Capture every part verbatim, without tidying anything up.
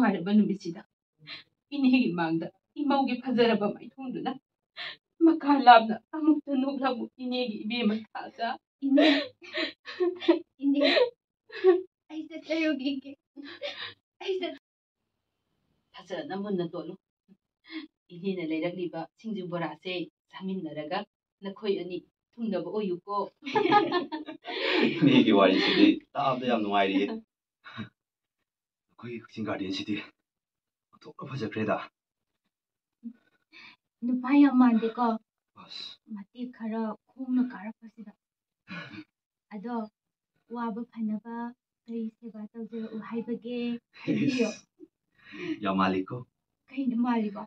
ꯍꯥꯏꯔꯕ ꯅꯨꯃꯤꯠꯁꯤꯗ ꯏꯅꯦꯒꯤ ꯃꯥꯡꯗ ꯏꯃꯧꯒꯤ ꯐꯖꯔꯕ ꯃꯥꯏꯊꯣꯡꯗꯨꯅ ꯃꯀꯥ ꯂꯥꯝꯅ ꯑꯃꯨꯛꯇ ꯅꯣꯛꯂꯝꯃꯨ ꯏꯅꯦꯒꯤ ꯏꯕꯦꯝꯃ ꯊꯥꯖ꯫ ꯏꯅꯦ, ꯏꯅꯦ, ꯑꯩ ꯆꯠꯆꯔꯨꯈꯤꯒꯦ꯫ ꯑꯩ ꯆꯠ- ꯐꯖꯅ ꯃꯨꯟꯅ ꯇꯣꯠꯂꯨ꯫ ꯏꯅꯦꯅ ꯂꯩꯔꯛꯂꯤꯕ ꯁꯤꯡꯖꯨ ꯕꯣꯔꯥꯁꯦ ꯆꯥꯃꯤꯟꯅꯔꯒ ꯅꯈꯣꯏ ꯑꯅꯤ ꯊꯨꯡꯅꯕ ꯑꯣꯏꯌꯨꯀꯣ꯫ ꯏꯅꯦꯒꯤ ꯋꯥꯔꯤꯁꯤꯗꯤ ꯇꯥꯕꯗ ꯌꯥꯝ ꯅꯨꯡꯉꯥꯏꯔꯤꯌꯦ꯫ ꯑꯩꯈꯣꯏꯒꯤ ꯀꯛꯆꯤꯡ ꯒꯥꯔꯗꯦꯟꯁꯤꯗꯤ ꯑꯣꯟꯊꯣꯛꯅ ꯐꯖꯈ꯭ꯔꯦꯗ꯫ ꯅꯨꯄꯥ ꯌꯥꯝ ꯃꯥꯟꯗꯦꯀꯣ, ꯑꯁ, ꯃꯇꯦꯛ ꯈꯔ ꯈꯣꯡꯅ ꯀꯥꯔꯛꯄꯁꯤꯗ꯫ ꯑꯗꯣ, ꯋꯥꯕ ꯐꯅꯕ ꯀꯔꯤ ꯁꯦꯕꯥ ꯇꯧꯖꯔꯛꯎ ꯍꯥꯏꯕꯒꯦ? ꯍꯥꯏꯕꯤꯌꯣ꯫ ꯌꯥꯝ ꯃꯥꯜꯂꯤꯀꯣ꯫ ꯀꯩꯅꯣ ꯃꯥꯜꯂꯤꯕꯣ?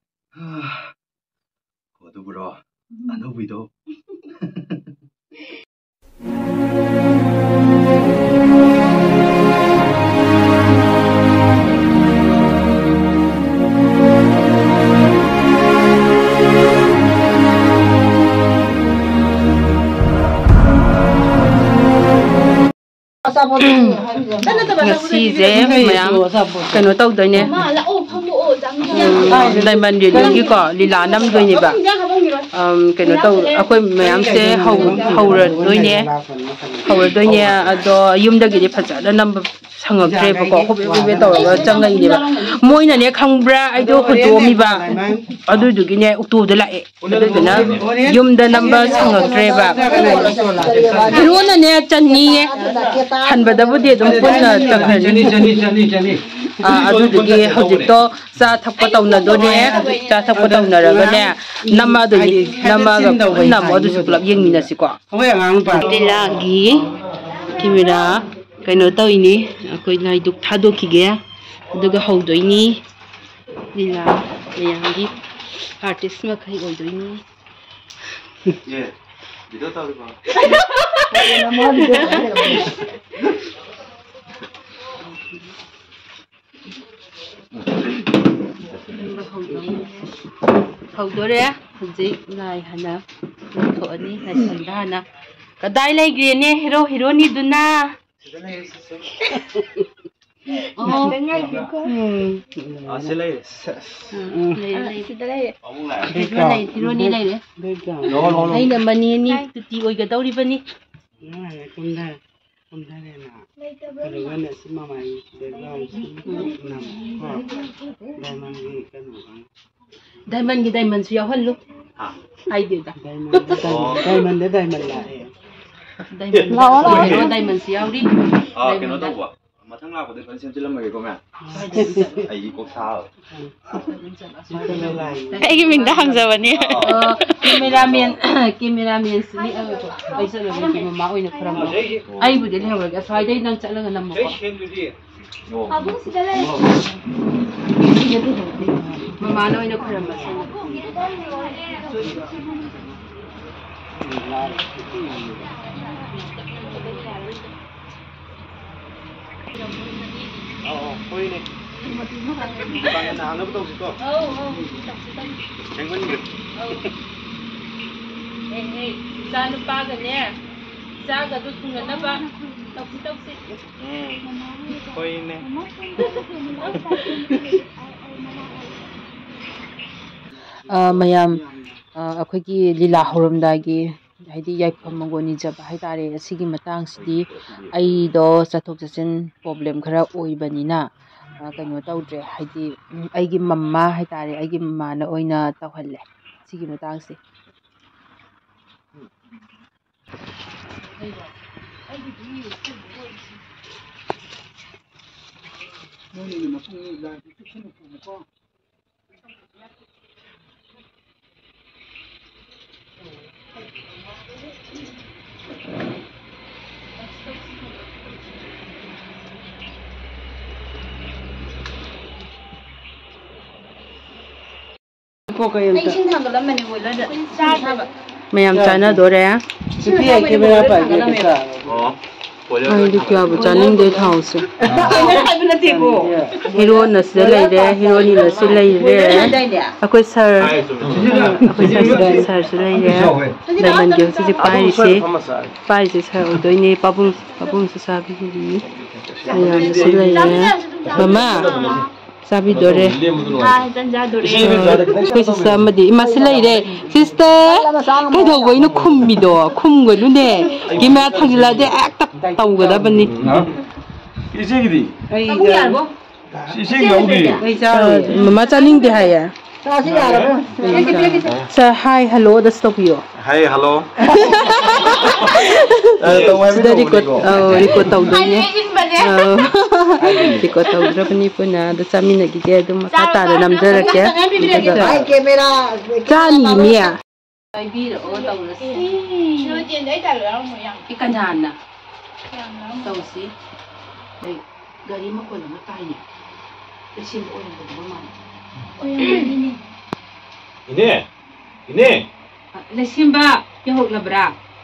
ꯍꯣ, ꯑꯗꯨꯕꯨꯔꯣ? ꯎꯝ꯫ ꯑꯅꯧꯕꯤꯗꯣ? ꯉꯁꯤꯁꯦ ꯃꯌꯥꯝ ꯀꯩꯅꯣ ꯇꯧꯗꯣꯏꯅꯦ, ꯗꯥꯏꯃꯟ ꯔꯦꯂꯤꯡꯒꯤꯀꯣ ꯂꯤꯂꯥ ꯅꯝꯗꯣꯏꯅꯦꯕ꯫ ꯑꯝ, ꯀꯩꯅꯣ ꯇꯧ, ꯑꯩꯈꯣꯏ ꯃꯌꯥꯝꯁꯦ ꯍꯧ- ꯍꯧꯔꯗꯣꯏꯅꯦ ꯍꯧꯔꯗꯣꯏꯅꯦ ꯑꯗꯣ ꯌꯨꯝꯗꯒꯤꯗꯤ ꯐꯖꯅ ꯅꯝꯕ ꯁꯪꯉꯛꯇ꯭ꯔꯦꯕꯀꯣ, ꯍꯣꯕꯦ ꯍꯣꯕꯦ ꯇꯧꯔꯒ ꯆꯪꯉꯛꯏꯅꯦꯕ꯫ ꯃꯣꯏꯅꯅꯦ ꯈꯪꯕ꯭ꯔꯥ, ꯑꯩꯗꯣ ꯍꯨꯟꯇꯣꯛꯑꯝꯃꯤꯕ, ꯑꯗꯨꯗꯨꯒꯤꯅꯦ ꯑꯣꯛꯇꯣꯗ ꯂꯥꯛꯑꯦ꯫ ꯑꯗꯨꯗꯨꯅ ꯌꯨꯝꯗ ꯅꯝꯕ ꯁꯪꯉꯛꯇ꯭ꯔꯦꯕ꯫ ꯍꯤꯔꯣꯅꯅꯦ ꯆꯟꯅꯤꯌꯦ, ꯍꯟꯕꯗꯕꯨꯗꯤ ꯑꯗꯨꯝ ꯄꯨꯟꯅ ꯆꯠꯈ꯭ꯔꯅꯤ꯫ ꯑꯥ, ꯑꯗꯨꯗꯨꯒꯤ ꯍꯧꯖꯤꯛꯇꯣ ꯆꯥ ꯊꯛꯄ ꯇꯧꯅꯗꯣꯏꯅꯦ꯫ ꯆꯥ ꯊꯛꯄ ꯇꯧꯅꯔꯒꯅꯦ ꯅꯝꯃꯗꯣꯏꯅꯤ꯫ ꯅꯝꯃꯒ ꯄꯨꯟꯅ ꯑꯃꯨꯛ ꯑꯗꯨꯁꯨ ꯄꯨꯂꯞ ꯌꯦꯡꯃꯤꯟꯅꯁꯤꯀꯣ꯫ ꯂꯤꯂꯥꯒꯤ ꯀꯦꯃꯦꯔꯥ ꯀꯩꯅꯣ ꯇꯧꯏꯅꯤ꯫ ꯑꯩꯈꯣꯏ ꯂꯥꯏꯗꯨꯛ ꯊꯥꯗꯣꯛꯈꯤꯒꯦ, ꯑꯗꯨꯒ ꯍꯧꯗꯣꯏꯅꯤ꯫ ꯂꯤꯂꯥ ꯃꯌꯥꯝꯒꯤ ꯑꯥꯔꯇꯤꯁ ꯃꯈꯩ ꯑꯣꯏꯗꯣꯏꯅꯤ꯫ ꯑꯦ, ꯚꯤꯗꯤꯑꯣ ꯇꯧꯔꯤꯕꯣ? ꯍꯧꯗꯣꯔꯦ꯫ ꯍꯧꯖꯤꯛ ꯂꯥꯏ ꯍꯥꯟꯅ ꯂꯧꯊꯣꯛꯑꯅꯤ, ꯂꯥꯏꯁꯪꯗ ꯍꯥꯟꯅ꯫ ꯀꯗꯥꯏ ꯂꯩꯈ꯭ꯔꯦꯅꯦ ꯍꯦꯔꯣ ꯍꯦꯔꯣꯅꯤꯗꯨꯅ? ꯑꯣ꯫ ꯉꯥꯛꯇꯪ ꯉꯥꯏꯕꯤꯌꯨꯀꯣ꯫ ꯎꯝ꯫ ꯑꯥ, ꯁꯤ ꯂꯩꯔꯦ꯫ ꯁꯦꯁ꯫ ꯎꯝ, ꯂꯩꯔꯦ, ꯂꯩꯔꯦ꯫ ꯁꯤꯗ ꯂꯩꯔꯦ꯫ ꯑꯃꯨꯛ ꯂꯥꯛꯑꯦ꯫ ꯐꯤꯔꯣꯟ ꯂꯩ, ꯐꯤꯔꯣꯟꯅꯤ ꯂꯩꯔꯦ꯫ ꯂꯥꯛꯑꯣ, ꯂꯥꯛꯑꯣ, ꯂꯥꯛꯑꯣ꯫ ꯑꯩꯅ ꯃꯅꯤ ꯑꯅꯤ ꯇꯨꯇꯤ ꯑꯣꯏꯒꯗꯧꯔꯤꯕꯅꯤ꯫ ꯉꯥꯏꯔꯦ, ꯀꯨꯝꯊꯔꯦ, ꯀꯨꯝꯊꯔꯦꯅ꯫ ꯑꯗꯨꯒꯅꯦ, ꯁꯤ ꯃꯃꯥꯏꯁꯤꯗ ꯂꯥꯎꯁꯤ ꯅꯝꯃꯣ, ꯀꯣ꯫ ꯗꯥꯏꯃꯟꯒꯤ ꯀꯩꯅꯣꯒ꯫ ꯗꯥꯏꯃꯟꯒꯤ ꯗꯥꯏꯃꯟꯁꯨ ꯌꯥꯎꯍꯜꯂꯨ꯫ ꯍꯥ? ꯍꯥꯏꯗꯦꯗ꯫ ꯗꯥꯏꯃꯟꯗ ꯗꯥꯏꯃꯟ, ꯑꯣ꯫ ꯗꯥꯏꯃꯟꯗ ꯗꯥꯏꯃꯟ ꯂꯥꯛꯑꯦ꯫ ꯗꯥꯏꯃꯟ ꯂꯥꯛꯑꯣ, ꯂꯥꯛꯑꯣ꯫ ꯗꯥꯏꯃꯟ, ꯗꯥꯏꯃꯟꯁꯨ ꯌꯥꯎꯔꯤ꯫ ꯑꯥ, ꯀꯩꯅꯣ ꯗꯥꯏꯃꯟꯗ꯫ ꯇꯧꯕ꯫ ꯃꯊꯪ ꯂꯥꯛꯄꯗ ꯐꯖꯅ ꯁꯦꯝꯖꯤꯜꯂꯝꯃꯒꯦꯀꯣ, ꯃꯌꯥꯝ꯫ ꯑꯩꯒꯤ ꯀꯣꯛ ꯁꯥꯕ꯫ ꯑꯩꯒꯤ ꯃꯤꯡꯗ ꯍꯥꯡꯖꯕꯅꯤ꯫ ꯑꯣ, ꯀꯦꯃꯦꯔꯥꯃꯦꯟ, ꯀꯦꯃꯦꯔꯥꯃꯦꯟꯁꯤꯅꯤ꯫ ꯑ, ꯑꯩ ꯆꯠꯂꯨꯔꯒꯦ, ꯃꯃꯥ ꯑꯣꯏꯅ ꯈꯨꯔꯝꯃꯣ꯫ ꯑꯩꯕꯨꯗꯤ ꯂꯩꯍꯧꯔꯒꯦ, ꯑꯁ꯭ꯋꯥꯏꯗꯩ ꯅꯪ ꯆꯠꯂꯒ ꯅꯝꯃꯨꯀꯣ꯫ ꯄꯥꯕꯨꯡ ꯁꯤꯗ ꯂꯩ꯫ ꯃꯃꯥꯅ ꯑꯣꯏꯅ ꯈꯨꯔꯝꯃꯁꯦ꯫ ꯑꯧ, ꯑꯧ, ꯍꯣꯏꯅꯦ꯫ ꯗꯨꯀꯥꯟ ꯉꯟꯅ ꯍꯥꯡꯅꯕ ꯇꯧꯁꯤꯀꯣ꯫ ꯑꯧ, ꯑꯧ, ꯇꯧꯁꯤ, ꯇꯧꯁꯤ꯫ ꯊꯦꯡꯃꯟꯈ꯭ꯔꯦ꯫ ꯑꯧ꯫ ꯑꯦ, ꯑꯦ, ꯏꯆꯥ ꯅꯨꯄꯥꯒꯅꯦ, ꯏꯆꯥꯒꯗꯨ ꯊꯨꯡꯅꯅꯕ ꯇꯧꯁꯤ, ꯇꯧꯁꯤ꯫ ꯎꯝ, ꯍꯣꯏꯅꯦ꯫ ꯑ, ꯃꯌꯥꯝ, ꯑ, ꯑꯩꯈꯣꯏꯒꯤ ꯂꯤꯂꯥ ꯍꯧꯔꯝꯗꯥꯏꯒꯤ, ꯍꯥꯏꯗꯤ ꯌꯥꯏꯐ ꯃꯪꯒꯣꯜ ꯅꯤꯖꯕ ꯍꯥꯏꯇꯥꯔꯦ, ꯑꯁꯤꯒꯤ ꯃꯇꯥꯡꯁꯤꯗꯤ ꯑꯩꯗꯣ ꯆꯠꯊꯣꯛ ꯆꯠꯁꯤꯟ problem ꯈꯔ ꯑꯣꯏꯕꯅꯤꯅ, ꯑ, ꯀꯩꯅꯣ ꯇꯧꯗ꯭ꯔꯦ, ꯍꯥꯏꯗꯤ, ꯎꯝ, ꯑꯩꯒꯤ ꯃꯃꯥ ꯍꯥꯏꯇꯥꯔꯦ, ꯑꯩꯒꯤ ꯃꯃꯥꯅ ꯑꯣꯏꯅ ꯇꯧꯍꯜꯂꯦ ꯁꯤꯒꯤ ꯃꯇꯥꯡꯁꯦ꯫ ꯀꯣ ꯀꯩ ꯑꯩ ꯑꯝꯇ꯫ ꯏꯁꯤꯡ ꯊꯥꯡꯒꯠꯂꯝꯕꯅꯦ boiler ꯗ꯫ ꯃꯌꯥꯝ ꯆꯥꯅꯗꯣꯔꯦ꯫ ꯅꯨꯄꯤ ꯑꯩ camera ꯄꯥꯏꯒꯦ ꯈꯤꯇ꯫ ꯑꯣ꯫ ꯑꯩꯗꯤ ꯀꯌꯥꯕꯨ ꯆꯥꯅꯤꯡꯗꯦ ꯊꯥꯎꯁꯦ꯫ ꯀꯩꯅꯣ ꯍꯥꯏꯕ ꯅꯠꯇꯦꯀꯣ꯫ ꯍꯤꯔꯣꯅ ꯁꯤꯗ ꯂꯩꯔꯦ, ꯍꯤꯔꯣꯅꯤꯅ ꯁꯤ ꯂꯩꯔꯦ꯫ ꯍꯥꯏꯗꯥꯏꯅꯦ? ꯑꯩꯈꯣꯏ sir, ꯍꯥꯏ, ꯆꯨꯝꯃꯦ, ꯆꯨꯝꯃꯦ꯫ ꯑꯩꯈꯣꯏ sir, sir ꯁꯨ ꯂꯩꯔꯦ꯫ ꯗꯥꯏꯃꯟꯒꯤ ꯍꯧꯖꯤꯛ ꯍꯧꯖꯤꯛ ꯄꯥꯏꯔꯤꯁꯦ, ꯄꯥꯏꯔꯤꯁꯦ sir ꯑꯣꯏꯗꯣꯏꯅꯦ꯫ ꯄꯥꯕꯨꯡ, ꯄꯥꯕꯨꯡꯁꯨ ꯆꯥꯕꯤꯔꯤ꯫ ꯑꯌꯥꯝꯕꯁꯨ ꯂꯩꯔꯦ꯫ ꯃꯃꯥ, ꯆꯥꯕꯤꯗꯣꯔꯦ꯫ ꯍꯥꯏ, ꯇꯟ ꯆꯥꯗꯣꯔꯦ꯫ ꯑꯩꯈꯣꯏ ꯁꯤꯁꯇꯔ ꯑꯃꯗꯤ, ꯏꯃꯥꯁꯤ ꯂꯩꯔꯦ꯫ ꯁꯤꯁꯇꯔ, ꯀꯩꯗꯧꯕꯩꯅꯣ ꯈꯨꯝꯃꯤꯗꯣ? ꯈꯨꯝꯒꯅꯨꯅꯦ꯫ ꯀꯦꯃꯦꯔꯥ ꯊꯥꯡꯖꯤꯜꯂꯛꯑꯗꯤ ꯍꯦꯛꯇ ꯇꯧꯒꯗꯕꯅꯤ꯫ ꯏꯆꯦꯒꯤꯗꯤ? ꯑꯩ ꯆꯥꯔꯦ꯫ ꯏꯆꯦꯒꯤ ꯌꯥꯎꯗꯦ꯫ ꯑꯩ ꯆꯥꯔꯣꯏ꯫ ꯃꯃꯥ ꯆꯥꯅꯤꯡꯗꯦ ꯍꯥꯏꯌꯦ꯫ ꯆꯥꯁꯤ ꯌꯥꯔꯕꯣ? ꯁꯥꯔ, ꯍꯥꯏ ꯍꯜꯂꯣꯗꯁꯨ ꯇꯧꯕꯤꯌꯣ꯫ ꯍꯥꯏ ꯍꯜꯂꯣ꯫ ꯑ, ꯇꯧ ꯍꯥꯏꯕ ꯁꯤꯗ ꯔꯦꯀꯣꯔꯗ, ꯇꯧꯕꯅꯤꯀꯣ꯫ ꯑꯧ, ꯔꯦꯀꯣꯔꯗ ꯇꯧꯗꯣꯏꯅꯦ꯫ ꯑꯧ꯫ ꯔꯦꯀꯣꯔꯗ ꯇꯧꯗ꯭ꯔꯕꯅꯤ ꯄꯨꯟꯅ꯫ ꯑꯗꯨ ꯆꯥꯃꯤꯟꯅꯈꯤꯒꯦ꯫ ꯑꯗꯨꯝ ꯃꯈꯥ ꯇꯥꯅ ꯅꯝꯖꯔꯛꯀꯦ꯫ ꯑꯗꯨꯒ ꯍꯥꯏ, ꯀꯦꯃꯦꯔꯥ, ꯆꯥꯅꯤ, ꯃꯤ꯫ ꯄꯥꯏꯕꯤꯔꯛꯑꯣ ꯇꯧꯔꯁꯤ꯫ ꯁꯤ ꯀꯅꯥꯅ? ꯇꯧꯁꯤ꯫ ꯑꯩ ꯒꯥꯔꯤ ꯃꯈꯣꯟ ꯑꯃ ꯇꯥꯏꯅꯦ꯫ ꯂꯩꯁꯦꯝꯕ ꯑꯣꯏꯔꯝꯒꯗꯕ ꯃꯥꯜꯂꯦ꯫ ꯏꯅꯦ! ꯏꯅꯦ! ꯑ, ꯂꯩꯁꯦꯝꯕ ꯌꯧꯔꯛꯂꯕ꯭ꯔꯥ?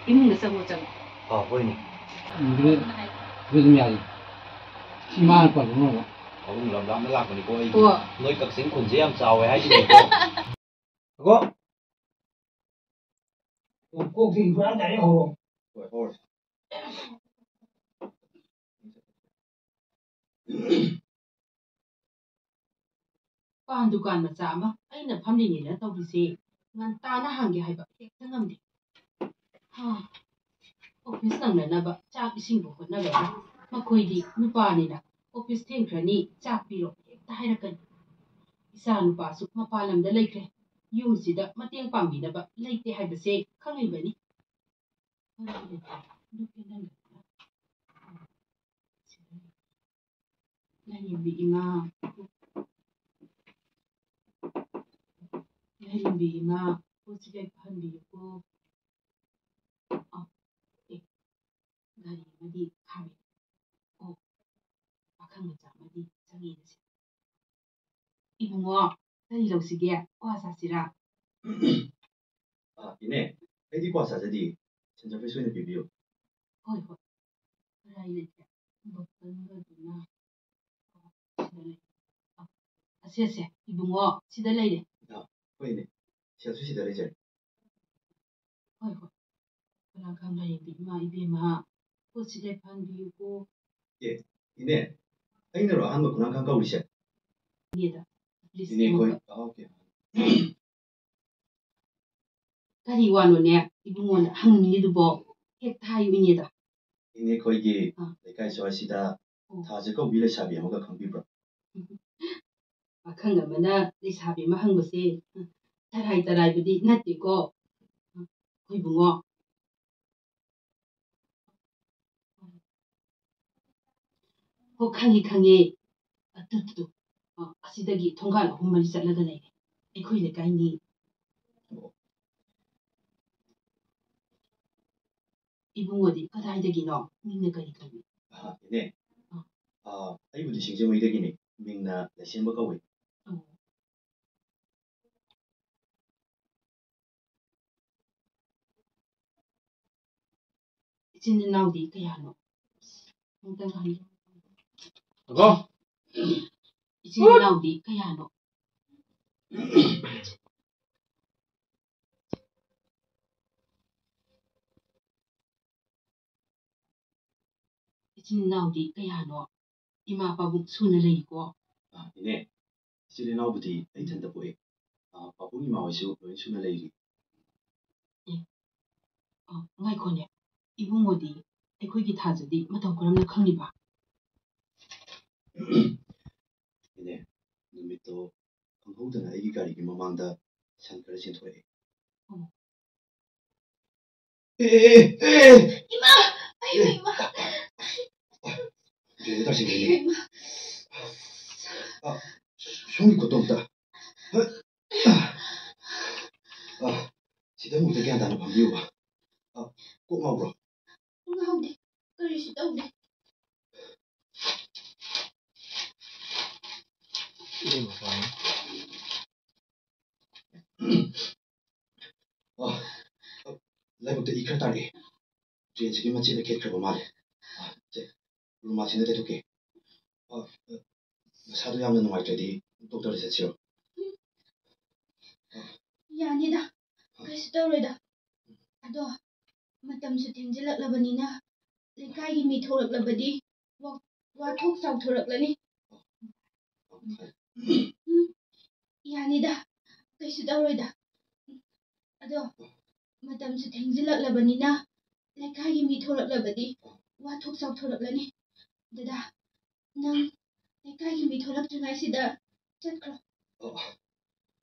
ꯏꯃꯨꯡꯗ ꯆꯪꯉꯣ, ꯆꯪꯉꯣ꯫ ꯑ, ꯍꯣꯏꯅꯦ꯫ ꯒ꯭ꯔꯦ-, ꯒ꯭ꯔꯦꯖꯨꯑꯦꯁꯟ ꯌꯥꯔꯤ꯫ ꯁꯤ ꯃꯥꯅ ꯄꯥꯖꯅꯕ꯫ ꯑꯍꯨꯝ ꯂꯝ ꯂꯥꯞꯅ ꯂꯥꯛꯄꯅꯤꯀꯣ ꯑꯩ꯫ ꯑꯣ꯫ ꯅꯣꯏ ꯀꯛꯆꯤꯡ ꯈꯨꯟꯁꯦ ꯌꯥꯝ ꯆꯥꯎꯋꯦ ꯍꯥꯏꯁꯤꯅꯤꯀꯣ꯫ ꯑꯒꯣ꯫ ꯀꯣꯛꯁꯦ ꯏꯕ꯭ꯔꯥ ꯗꯥꯏꯔꯦꯛ ꯍꯧꯔꯣ꯫ ꯍꯣꯏ, ꯍꯣꯏ꯫ ꯄꯥꯟ ꯗꯨꯀꯥꯟ ꯃꯆꯥ ꯑꯃ ꯑꯩꯅ ꯐꯝꯂꯤꯉꯩꯗ ꯇꯧꯔꯤꯁꯦ ꯉꯟꯇꯥꯅ ꯍꯥꯡꯒꯦ ꯍꯥꯏꯕ ꯍꯦꯛꯇ ꯉꯝꯗꯦ꯫ ꯍꯥ, ꯑꯣꯐꯤꯁ ꯅꯪꯅꯅꯕ ꯆꯥꯛ ꯏꯁꯤꯡꯕꯨ ꯍꯣꯠꯅꯕꯗ ꯃꯈꯣꯏꯗꯤ ꯅꯨꯄꯥꯅꯤꯅ "ꯑꯣꯐꯤꯁ ꯊꯦꯡꯈ꯭ꯔꯅꯤ, ꯆꯥꯛ ꯄꯤꯔꯣ" ꯍꯦꯛꯇ ꯍꯥꯏꯔꯛꯀꯅꯤ꯫ ꯏꯆꯥ ꯅꯨꯄꯥꯁꯨ ꯃꯄꯥꯟ ꯂꯝꯗ ꯂꯩꯈ꯭ꯔꯦ꯫ ꯌꯨꯝꯁꯤꯗ ꯃꯇꯦꯡ ꯄꯥꯡꯕꯤꯅꯕ ꯂꯩꯇꯦ ꯍꯥꯏꯕꯁꯦ ꯈꯪꯂꯤꯕꯅꯤ꯫ ꯂꯥꯏꯔꯦꯝꯕꯤ ꯏꯃꯥ, ꯂꯥꯏꯔꯦꯝꯕꯤ ꯏꯃꯥ, ꯄꯣꯠꯁꯤ ꯈꯔ ꯐꯍꯟꯕꯤꯌꯨꯀꯣ꯫ ꯑ, ꯑꯦ, ꯒꯥꯔꯤ ꯑꯃꯗꯤ ꯈꯥꯝꯃꯦ꯫ ꯑꯣ, ꯄꯥꯈꯪ ꯃꯆꯥ ꯑꯃꯗꯤ ꯆꯪꯉꯛꯑꯦ ꯁꯤꯗ꯫ ꯏꯕꯨꯡꯉꯣ, ꯀꯔꯤ ꯂꯧꯁꯤꯒꯦ? ꯀ꯭ꯋꯥ ꯆꯥꯁꯤꯔꯥ? ꯑ, ꯏꯅꯦ, ꯑꯩꯗꯤ ꯀ꯭ꯋꯥ ꯆꯥꯖꯗꯤꯌꯦ꯫ ꯁꯦꯟꯖꯥ ꯐ꯭ꯔꯦꯁ ꯑꯣꯏꯅ ꯄꯤꯕꯤꯌꯨ꯫ ꯍꯣꯏ, ꯍꯣꯏ꯫ ꯀꯗꯥꯏ ꯂꯩꯒꯦ? ꯕꯣꯇꯜ ꯑꯣꯏꯕꯅ꯫ ꯑꯣ, ꯁꯤꯗ ꯂꯩ꯫ ꯑ, ꯑꯁꯦ, ꯑꯁꯦ, ꯏꯕꯨꯡꯉꯣ, ꯁꯤꯗ ꯂꯩꯔꯦ꯫ ꯑ, ꯍꯣꯏ, ꯏꯅꯦ꯫ ꯁꯦꯜꯁꯨ ꯁꯤꯗ ꯂꯩꯖꯔꯦ꯫ ꯍꯣꯏ, ꯍꯣꯏ꯫ ꯀꯅꯥ ꯈꯪ ꯂꯥꯏꯔꯦꯝꯕꯤ ꯏꯃꯥ ꯏꯕꯦꯝꯃ ꯄꯣꯠꯁꯤ ꯂꯦꯞꯍꯟꯕꯤꯌꯨꯀꯣ꯫ ꯑꯦ, ꯏꯅꯦ, ꯑꯩꯅꯔꯣ ꯑꯍꯥꯟꯕ ꯈꯨꯂꯪ ꯈꯪ ꯀꯧꯔꯤꯁꯦ? ꯏꯅꯦꯗ, please, ꯏꯅꯦ, ꯑꯩꯈꯣꯏ, ꯑꯃꯨꯛꯀ꯫ ꯑꯥ, okay. ꯀꯔꯤ ꯋꯥꯅꯣꯅꯦ ꯏꯕꯨꯡꯉꯣꯅ ꯍꯪꯅꯤꯡꯉꯤꯗꯨꯕꯣ? ꯍꯦꯛꯇ ꯍꯥꯏꯌꯨ, ꯏꯅꯦꯗ꯫ ꯏꯅꯦ, ꯑꯩꯈꯣꯏꯒꯤ ꯑꯥ꯫ ꯂꯩꯀꯥꯏ ꯁ꯭ꯋꯥꯏꯁꯤꯗ ꯑꯣ꯫ ꯊꯥꯖ ꯀꯧꯕꯤ ꯂꯩꯁꯥꯕꯤ ꯑꯃꯒ ꯈꯪꯕꯤꯕ꯭ꯔꯣ? ꯄꯥꯈꯪ ꯑꯃꯅ ꯂꯩꯁꯥꯕꯤ ꯑꯃ ꯍꯪꯕꯁꯦ ꯇꯔꯥꯏ ꯇꯔꯥꯏꯕꯗꯤ ꯅꯠꯇꯦꯀꯣ, ꯑꯩꯈꯣꯏ ꯏꯕꯨꯡꯉꯣ꯫ ꯍꯣ, ꯈꯪꯉꯤ, ꯈꯪꯉꯤ꯫ ꯑꯗꯨꯗꯣ, ꯑ, ꯑꯁꯤꯗꯒꯤ ꯊꯣꯡꯒꯥꯜ ꯑꯍꯨꯝ ꯃꯔꯤ ꯆꯠꯂꯒ ꯂꯩꯔꯦ꯫ ꯑꯩꯈꯣꯏ ꯂꯩꯀꯥꯏꯅꯤ꯫ ꯏꯕꯨꯡꯉꯣꯗꯤ ꯀꯗꯥꯏꯗꯒꯤꯅꯣ? ꯃꯤꯡꯅ ꯀꯔꯤ ꯀꯧꯏ? ꯑꯍꯥ, ꯏꯅꯦ꯫ ꯑ꯫ ꯑ, ꯑꯩꯕꯨꯗꯤ ꯁꯤꯡꯖꯃꯩꯗꯒꯤꯅꯦ꯫ ꯃꯤꯡꯅ ꯂꯩꯁꯦꯝꯕ ꯀꯧꯏ꯫ ꯑꯣ꯫ ꯏꯆꯤꯟ ꯏꯅꯥꯎꯗꯤ ꯀꯌꯥꯅꯣ? ꯑꯃꯨꯛꯇꯪ ꯍꯥꯏꯌꯨ꯫ ꯑꯒꯣ꯫ ꯏꯆꯤꯟ ꯏꯅꯥꯎꯗꯤ ꯀꯌꯥꯅꯣ? ꯏꯆꯤꯟ ꯏꯅꯥꯎꯗꯤ ꯀꯌꯥꯅꯣ? ꯏꯃꯥ ꯄꯥꯕꯨꯡ ꯁꯨꯅ ꯂꯩꯀꯣ? ꯑ, ꯏꯅꯦ, ꯏꯆꯤꯜ ꯏꯅꯥꯎꯕꯨꯗꯤ ꯑꯩ ꯏꯊꯟꯇ ꯄꯣꯛꯏ꯫ ꯑ, ꯄꯥꯕꯨꯡ ꯏꯃꯥ ꯍꯣꯏꯁꯨ ꯂꯣꯏ ꯁꯨꯅ ꯂꯩꯔꯤ꯫ ꯑꯦ, ꯑ, ꯉꯥꯏꯈꯣꯅꯦ, ꯏꯕꯨꯡꯉꯣꯗꯤ ꯑꯩꯈꯣꯏꯒꯤ ꯊꯥꯖꯗꯤ ꯃꯇꯧ ꯀꯔꯝꯅ ꯈꯪꯂꯤꯕ? ꯏꯅꯦ, ꯅꯨꯃꯤꯠꯇꯣ ꯈꯪꯍꯧꯗꯅ ꯑꯩꯒꯤ ꯒꯥꯔꯤꯒꯤ ꯃꯃꯥꯡꯗ ꯁꯟ ꯈꯔ ꯆꯦꯟꯊꯣꯔꯛꯑꯦ꯫ ꯑꯣ꯫ ꯑꯦ, ꯑꯦ, ꯑꯦ, ꯑꯦ! ꯏꯃꯥ! ꯑꯌꯣ, ꯑꯦ! ꯏꯃꯥ! ꯗ꯭ꯔꯦꯟꯗ ꯇꯥꯁꯤꯟꯈ꯭ꯔꯦꯅꯦ꯫ ꯏꯃꯥ! ꯑ, ꯁꯣꯝꯒꯤ ꯈꯨꯠꯇꯣ ꯑꯝꯇ꯫ ꯑ, ꯁꯤꯗ ꯑꯃꯨꯛꯇ ꯒ꯭ꯌꯥꯟ ꯇꯥꯅ ꯐꯝꯕꯤꯌꯨꯕ꯫ ꯑ, ꯀꯣꯛ ꯉꯥꯎꯕ꯭ꯔꯣ? ꯉꯥꯎꯗꯦ꯫ ꯀꯔꯤꯁꯨ ꯇꯧꯗꯦ꯫ ꯑ, ꯂꯥꯏꯕꯛꯇ ꯏ ꯈꯔ ꯇꯥꯔꯛꯑꯦ꯫ ꯗ꯭ꯔꯦꯟꯁꯤꯒꯤ ꯃꯆꯦꯠꯅ ꯈꯦꯠꯈ꯭ꯔꯕ ꯃꯥꯜꯂꯦ꯫ ꯑ, ꯁꯦ, ꯔꯨꯃꯥꯜꯁꯤꯅ ꯇꯩꯊꯣꯛꯀꯦ꯫ ꯑ, ꯑ, ꯅꯁꯥꯗꯣ ꯌꯥꯝꯅ ꯅꯨꯡꯉꯥꯏꯇ꯭ꯔꯗꯤ ꯗꯣꯛꯇꯔꯗ ꯆꯠꯁꯤꯔꯣ? ꯌꯥꯅꯤꯗ, ꯀꯩꯁꯨ ꯇꯧꯔꯣꯏꯗ꯫ ꯑꯗꯣ ꯃꯇꯝꯁꯨ ꯊꯦꯡꯖꯤꯜꯂꯛꯂꯕꯅꯤꯅ ꯂꯩꯀꯥꯏꯒꯤ ꯃꯤ ꯊꯣꯛꯂꯛꯂꯕꯗꯤ ꯋꯥꯛ ꯋꯥꯊꯣꯛ ꯆꯥꯎꯊꯣꯔꯛꯂꯅꯤ꯫ ꯌꯥꯅꯤꯗ, ꯀꯩꯁꯨ ꯇꯧꯔꯣꯏꯗ꯫ ꯑꯗꯣ ꯃꯇꯝꯁꯨ ꯊꯦꯡꯖꯤꯜꯂꯛꯂꯕꯅꯤꯅ ꯂꯩꯀꯥꯏꯒꯤ ꯃꯤ ꯊꯣꯛꯂꯛꯂꯕꯗꯤ ꯋꯥꯊꯣꯛ ꯆꯥꯎꯊꯣꯔꯛꯂꯅꯤ꯫ ꯗꯗꯥ, ꯅꯪ ꯂꯩꯀꯥꯏꯒꯤ ꯃꯤ ꯊꯣꯛꯂꯛꯇ꯭ꯔꯤꯉꯩꯁꯤꯗ ꯆꯠꯈ꯭ꯔꯣ꯫ ꯑꯣ,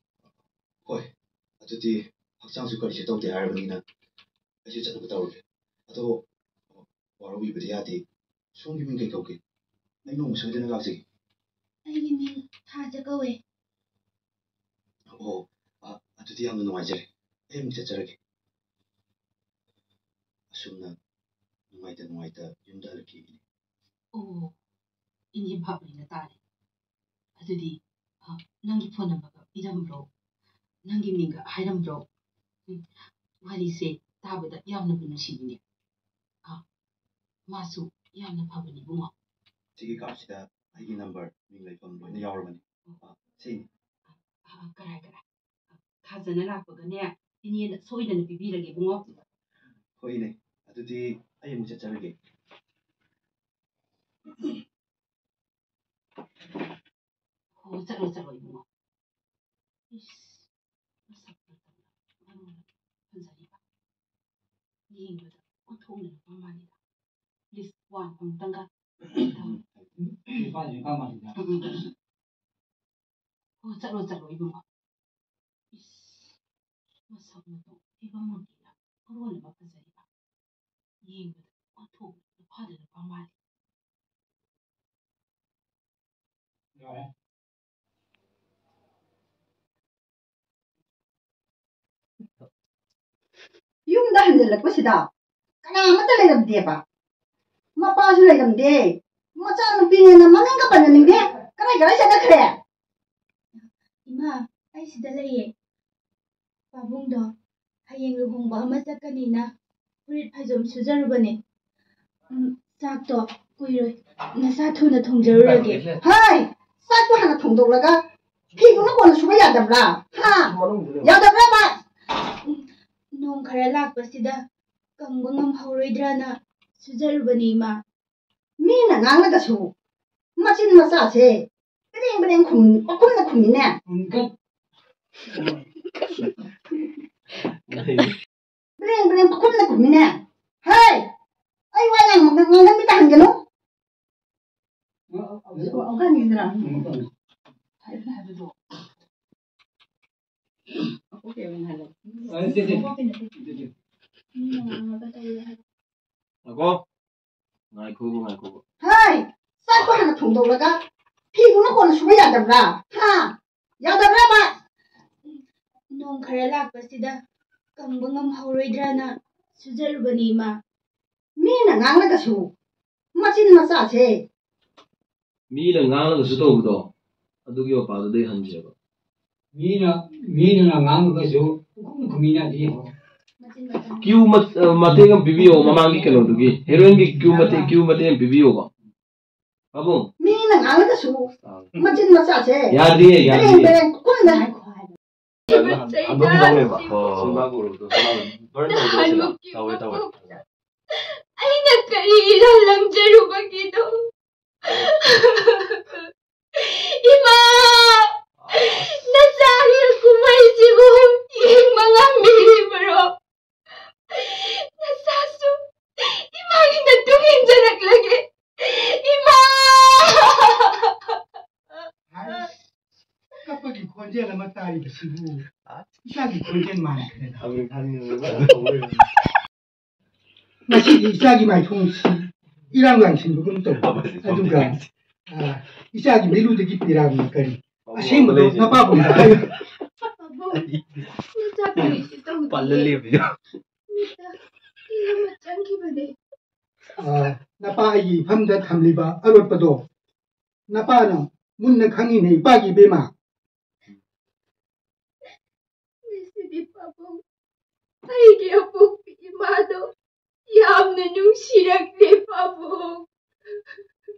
ꯍꯣꯏ, ꯑꯗꯨꯗꯤ ꯍꯛꯆꯥꯡꯁꯨ ꯀꯔꯤꯁꯨ ꯇꯧꯗꯦ ꯍꯥꯏꯔꯕꯅꯤꯅ ꯑꯩꯁꯨ ꯆꯠꯅꯕ ꯇꯧꯔꯒꯦ꯫ ꯑꯗꯣ ꯋꯥꯔꯧꯕꯤꯕꯗꯤ ꯌꯥꯗꯦ꯫ ꯁꯣꯝꯒꯤ ꯃꯤꯡ ꯀꯩ ꯀꯧꯒꯦ? ꯑꯩ ꯅꯣꯡꯃ ꯁꯣꯏꯗꯅ ꯂꯥꯛꯆꯒꯦ꯫ ꯑꯩꯒꯤ ꯃꯤꯡ ꯊꯥꯖ ꯀꯧꯋꯦ꯫ ꯑꯣ, ꯑ, ꯑꯗꯨꯗꯤ ꯌꯥꯝꯅ ꯅꯨꯡꯉꯥꯏꯖꯔꯦ꯫ ꯑꯩ ꯑꯃꯨꯛ ꯆꯠꯆꯔꯒꯦ꯫ ꯑꯁꯨꯝꯅ ꯅꯨꯡꯉꯥꯏꯇ ꯅꯨꯡꯉꯥꯏꯇ ꯌꯨꯝꯗ ꯍꯜꯂꯛꯈꯤꯕꯅꯤ꯫ ꯑꯣ, ꯏꯅꯦ ꯚꯥꯞ ꯑꯣꯏꯅ ꯇꯥꯔꯦ꯫ ꯑꯗꯨꯗꯤ, ꯑ, ꯅꯪꯒꯤ ꯐꯣꯟ ꯅꯝꯕꯔꯒ ꯄꯤꯔꯝꯕ꯭ꯔꯣ? ꯅꯪꯒꯤ ꯃꯤꯡꯒ ꯍꯥꯏꯔꯝꯕ꯭ꯔꯣ? ꯎꯝ, ꯋꯥꯔꯤꯁꯦ ꯇꯥꯕꯗ ꯌꯥꯝꯅꯕꯨ ꯅꯨꯡꯁꯤꯅꯤꯡꯉꯦ꯫ ꯑ, ꯃꯥꯁꯨ ꯌꯥꯝꯅ ꯐꯕꯅꯤ, ꯏꯕꯨꯡꯉꯣ꯫ ꯁꯤꯒꯤ ꯀꯥꯔꯠꯁꯤꯗ ꯑꯩꯒꯤ ꯅꯝꯕꯔ, ꯃꯤꯡ ꯂꯩꯐꯝ ꯂꯣꯏꯅ ꯌꯥꯎꯔꯕꯅꯤ꯫ ꯑ, ꯁꯤꯅꯤ꯫ ꯑ, ꯀꯔꯥꯏ, ꯀꯔꯥꯏ? ꯊꯥꯖꯅ ꯂꯥꯛꯄꯒꯅꯦ, ꯏꯅꯦꯅ ꯁꯣꯏꯗꯅ ꯄꯤꯕꯤꯔꯒꯦ, ꯏꯕꯨꯡꯉꯣ꯫ ꯍꯣꯏꯅꯦ, ꯑꯗꯨꯗꯤ ꯑꯩ ꯑꯃꯨꯛ ꯆꯠꯆꯔꯒꯦ꯫ ꯍꯣ, ꯆꯠꯂꯣ, ꯆꯠꯂꯣ, ꯏꯕꯨꯡꯉꯣ꯫ ꯏꯁ, ꯃꯁꯛ ꯃꯇꯧꯅ ꯃꯔꯣꯜ ꯑꯃ ꯐꯖꯔꯤꯕ꯫ ꯌꯦꯡꯕꯗ ꯑꯣꯟꯊꯣꯛꯅ ꯅꯨꯄꯥ ꯃꯥꯜꯂꯤꯗ꯫ ꯄ꯭ꯂꯤꯁ, ꯋꯥ ꯑꯃꯨꯛꯇꯪꯒ꯫ ꯅꯨꯄꯥꯁꯦ ꯅꯨꯄꯥ ꯃꯥꯜꯂꯤꯗ꯫ ꯎꯝ, ꯎꯝ, ꯎꯝ꯫ ꯍꯣ, ꯆꯠꯂꯣ, ꯆꯠꯂꯣ, ꯏꯕꯨꯡꯉꯣ꯫ ꯏꯁ, ꯃꯁꯛ ꯃꯇꯧ ꯐꯤꯕꯝ ꯃꯨꯔꯇꯤꯅ ꯃꯔꯣꯜ ꯑꯃ ꯐꯖꯔꯤꯕ꯫ ꯌꯦꯡꯕꯗ ꯑꯣꯟꯊꯣꯛꯅ ꯅꯨꯄꯥꯗ ꯅꯨꯄꯥ ꯃꯥꯜꯂꯤ꯫ ꯌꯥꯔꯦ꯫ ꯌꯨꯝꯗ ꯍꯟꯖꯤꯜꯂꯛꯄꯁꯤꯗ ꯀꯅꯥ ꯑꯃꯠꯇ ꯂꯩꯔꯝꯗꯦꯕ꯫ ꯃꯄꯥꯁꯨ ꯂꯩꯔꯝꯗꯦ, ꯃꯆꯥꯅꯨꯄꯤꯅꯦꯅ ꯃꯃꯤꯡꯒ ꯄꯟꯅꯅꯤꯡꯗꯦ꯫ ꯀꯗꯥꯏ ꯀꯗꯥꯏ ꯆꯠꯅꯈ꯭ꯔꯦ? ꯏꯃꯥ, ꯑꯩ ꯁꯤꯗ ꯂꯩꯌꯦ꯫ ꯄꯥꯕꯨꯡꯗꯣ ꯍꯌꯦꯡ ꯂꯨꯍꯣꯡꯕ ꯑꯃ ꯆꯠꯀꯅꯤꯅ ꯐꯨꯔꯤꯠ ꯐꯩꯖꯣꯝ ꯁꯨꯖꯔꯨꯕꯅꯦ꯫ ꯎꯝ, ꯆꯥꯛꯇꯣ ꯀꯨꯏꯔꯣꯏ, ꯅꯁꯥ ꯊꯨꯅ ꯊꯣꯡꯖꯔꯨꯔꯒꯦ꯫ ꯍꯥꯏ, ꯆꯥꯛꯇꯣ ꯍꯥꯟꯅ ꯊꯣꯡꯗꯣꯛꯂꯒ ꯐꯤꯗꯨꯅ ꯀꯣꯟꯅ ꯁꯨꯕ ꯌꯥꯗꯕ꯭ꯔꯥ? ꯍꯥ? ꯌꯥꯗꯕ꯭ꯔꯥꯕ? ꯎꯝ, ꯅꯣꯡ ꯈꯔ ꯂꯥꯛꯄꯁꯤꯗ ꯀꯪꯕ ꯉꯝꯍꯧꯔꯣꯏꯗ꯭ꯔꯅ ꯁꯨꯖꯔꯨꯕꯅꯤ, ꯏꯃꯥ꯫ ꯃꯤꯅ ꯉꯥꯡꯂꯒꯁꯨ ꯃꯆꯤꯟ ꯃꯆꯥꯁꯦ ꯕ꯭ꯔꯦꯡ ꯕ꯭ꯔꯦꯡ ꯈꯨꯝ-, ꯄꯪꯈꯨꯝꯗ ꯈꯨꯝꯃꯤꯅꯦ꯫ ꯕ꯭ꯔꯦꯡ ꯕ꯭ꯔꯦꯡ ꯄꯪꯈꯨꯝꯗ ꯈꯨꯝꯃꯤꯅꯦ꯫ ꯍꯦ! ꯑꯩ ꯋꯥ ꯌꯥꯝ ꯉꯥꯡ-, ꯉꯥꯡꯍꯟꯕꯤ ꯇꯥꯍꯟꯒꯅꯨ꯫ ꯉꯥꯏꯈꯣ꯫ ꯉꯥꯏꯈꯣꯕ꯫ ꯍꯥꯏ! ꯆꯥꯛꯇꯣ ꯍꯥꯟꯅ ꯊꯣꯡꯗꯣꯛꯂꯒ ꯐꯤꯗꯨꯅ ꯀꯣꯟꯅ ꯁꯨꯕ ꯌꯥꯗꯕ꯭ꯔꯥ? ꯍꯥ? ꯌꯥꯗꯕ꯭ꯔꯥꯕ? ꯅꯣꯡ ꯈꯔ ꯂꯥꯛꯄꯁꯤꯗ ꯀꯪꯕ ꯉꯝꯍꯧꯔꯣꯏꯗ꯭ꯔꯅ ꯁꯨꯖꯔꯨꯕꯅꯤ, ꯏꯃꯥ꯫ ꯃꯤꯅ ꯉꯥꯡꯂꯒꯁꯨ ꯃꯆꯤꯟ ꯃꯆꯥꯁꯦ꯫ ꯃꯤꯅ ꯉꯥꯡꯂꯒꯁꯨ ꯇꯧꯕꯗꯣ, ꯑꯗꯨꯒꯤ ꯃꯄꯥꯗꯨꯗꯩ ꯍꯟꯁꯦꯕ꯫ ꯃꯤꯅ, ꯃꯤꯅ ꯉꯥꯡꯂꯒꯁꯨ ꯄꯨꯈꯨꯝ ꯈꯨꯝꯃꯤꯅ ꯑꯗꯨꯗꯤ ꯌꯦꯡꯉꯣ꯫ ꯀ꯭ꯌꯨ ꯃꯠ-, ꯑ, ꯃꯇꯦꯛ ꯑꯃ ꯄꯤꯕꯤꯌꯣ, ꯃꯃꯥꯡꯒꯤ ꯀꯩꯅꯣꯗꯨꯒꯤ꯫ ꯍꯦꯔꯣꯏꯟꯒꯤ ꯀ꯭ꯌꯨ ꯃꯇꯦꯛ, ꯀ꯭ꯌꯨ ꯃꯇꯦꯛ ꯑꯃ ꯄꯤꯕꯤꯌꯣꯕ꯫ ꯄꯥꯕꯨꯡ꯫ ꯃꯤꯅ ꯉꯥꯡꯂꯒꯁꯨ ꯑꯥ꯫ ꯃꯆꯤꯟ ꯃꯆꯥꯁꯦ ꯌꯥꯗꯤꯌꯦ, ꯌꯥꯗꯤꯌꯦ꯫ ꯕ꯭ꯔꯦꯡ ꯕ꯭ꯔꯦꯡ ꯀꯨꯝꯅ꯫ ꯍꯟꯗꯣꯛꯈꯤꯗꯧꯅꯦꯕ꯫ ꯑꯣ꯫ ꯇꯧꯋꯦ, ꯇꯧꯋꯦ꯫ ꯑꯩꯅ ꯀꯔꯤ ꯏꯔꯥꯜ ꯂꯪꯖꯔꯨꯕꯒꯤꯅꯣ? ꯏꯃꯥ! ꯅꯆꯥꯒꯤ ꯀꯨꯝꯍꯩꯁꯤꯕꯨ ꯌꯦꯡꯕ ꯉꯝꯕꯤꯔꯤꯕꯔꯣ? ꯅꯆꯥꯁꯨ ꯏꯃꯥꯒꯤ ꯃꯇꯨꯡ ꯏꯟꯖꯔꯛꯂꯒꯦ꯫ ꯏꯃꯥ! ꯍꯥꯏ, ꯀꯞꯄꯒꯤ ꯈꯣꯟꯖꯦꯜ ꯑꯃ ꯇꯥꯔꯤꯕꯁꯤꯕꯨ ꯏꯆꯥꯒꯤ ꯈꯣꯟꯖꯦꯜ ꯃꯥꯟꯈ꯭ꯔꯦꯗ꯫ ꯉꯁꯤꯗꯤ ꯏꯆꯥꯒꯤ ꯃꯥꯏꯊꯣꯡꯁꯤ ꯏꯔꯥꯡ ꯂꯥꯡꯁꯤꯟꯕꯒꯨꯝ ꯇꯧꯏ꯫ ꯑꯗꯨꯒ, ꯑ, ꯏꯆꯥꯒꯤ ꯃꯤꯠꯂꯨꯗꯒꯤ ꯄꯤꯔꯥꯡꯅ ꯀꯔꯤ? ꯑꯁꯦꯡꯕꯗꯣ ꯅꯄꯥꯕꯨꯡꯗ ꯍꯥꯏꯌꯨ꯫ ꯄꯥꯕꯨꯡ, ꯅꯆꯥ ꯀꯔꯤꯁꯨ ꯇꯧꯗꯤꯌꯦ꯫ ꯄꯜꯂ ꯂꯦꯝꯃꯤꯗꯣ꯫ ꯃꯤꯠꯇ ꯄꯤ ꯑꯃ ꯆꯪꯈꯤꯕꯅꯦ꯫ ꯑ, ꯅꯄꯥ ꯑꯩꯒꯤ ꯏꯐꯝꯗ ꯊꯝꯂꯤꯕ ꯑꯔꯣꯠꯄꯗꯣ ꯅꯄꯥꯅ ꯃꯨꯟꯅ ꯈꯪꯉꯤꯅꯦ, ꯏꯄꯥꯒꯤ ꯏꯕꯦꯝꯃ꯫ ꯉꯁꯤꯗꯤ ꯄꯥꯕꯨꯡ, ꯑꯩꯒꯤ ꯑꯄꯣꯛꯄꯤ ꯏꯃꯥꯗꯣ ꯌꯥꯝꯅ ꯅꯨꯡꯁꯤꯔꯛꯂꯦ, ꯄꯥꯕꯨꯡ꯫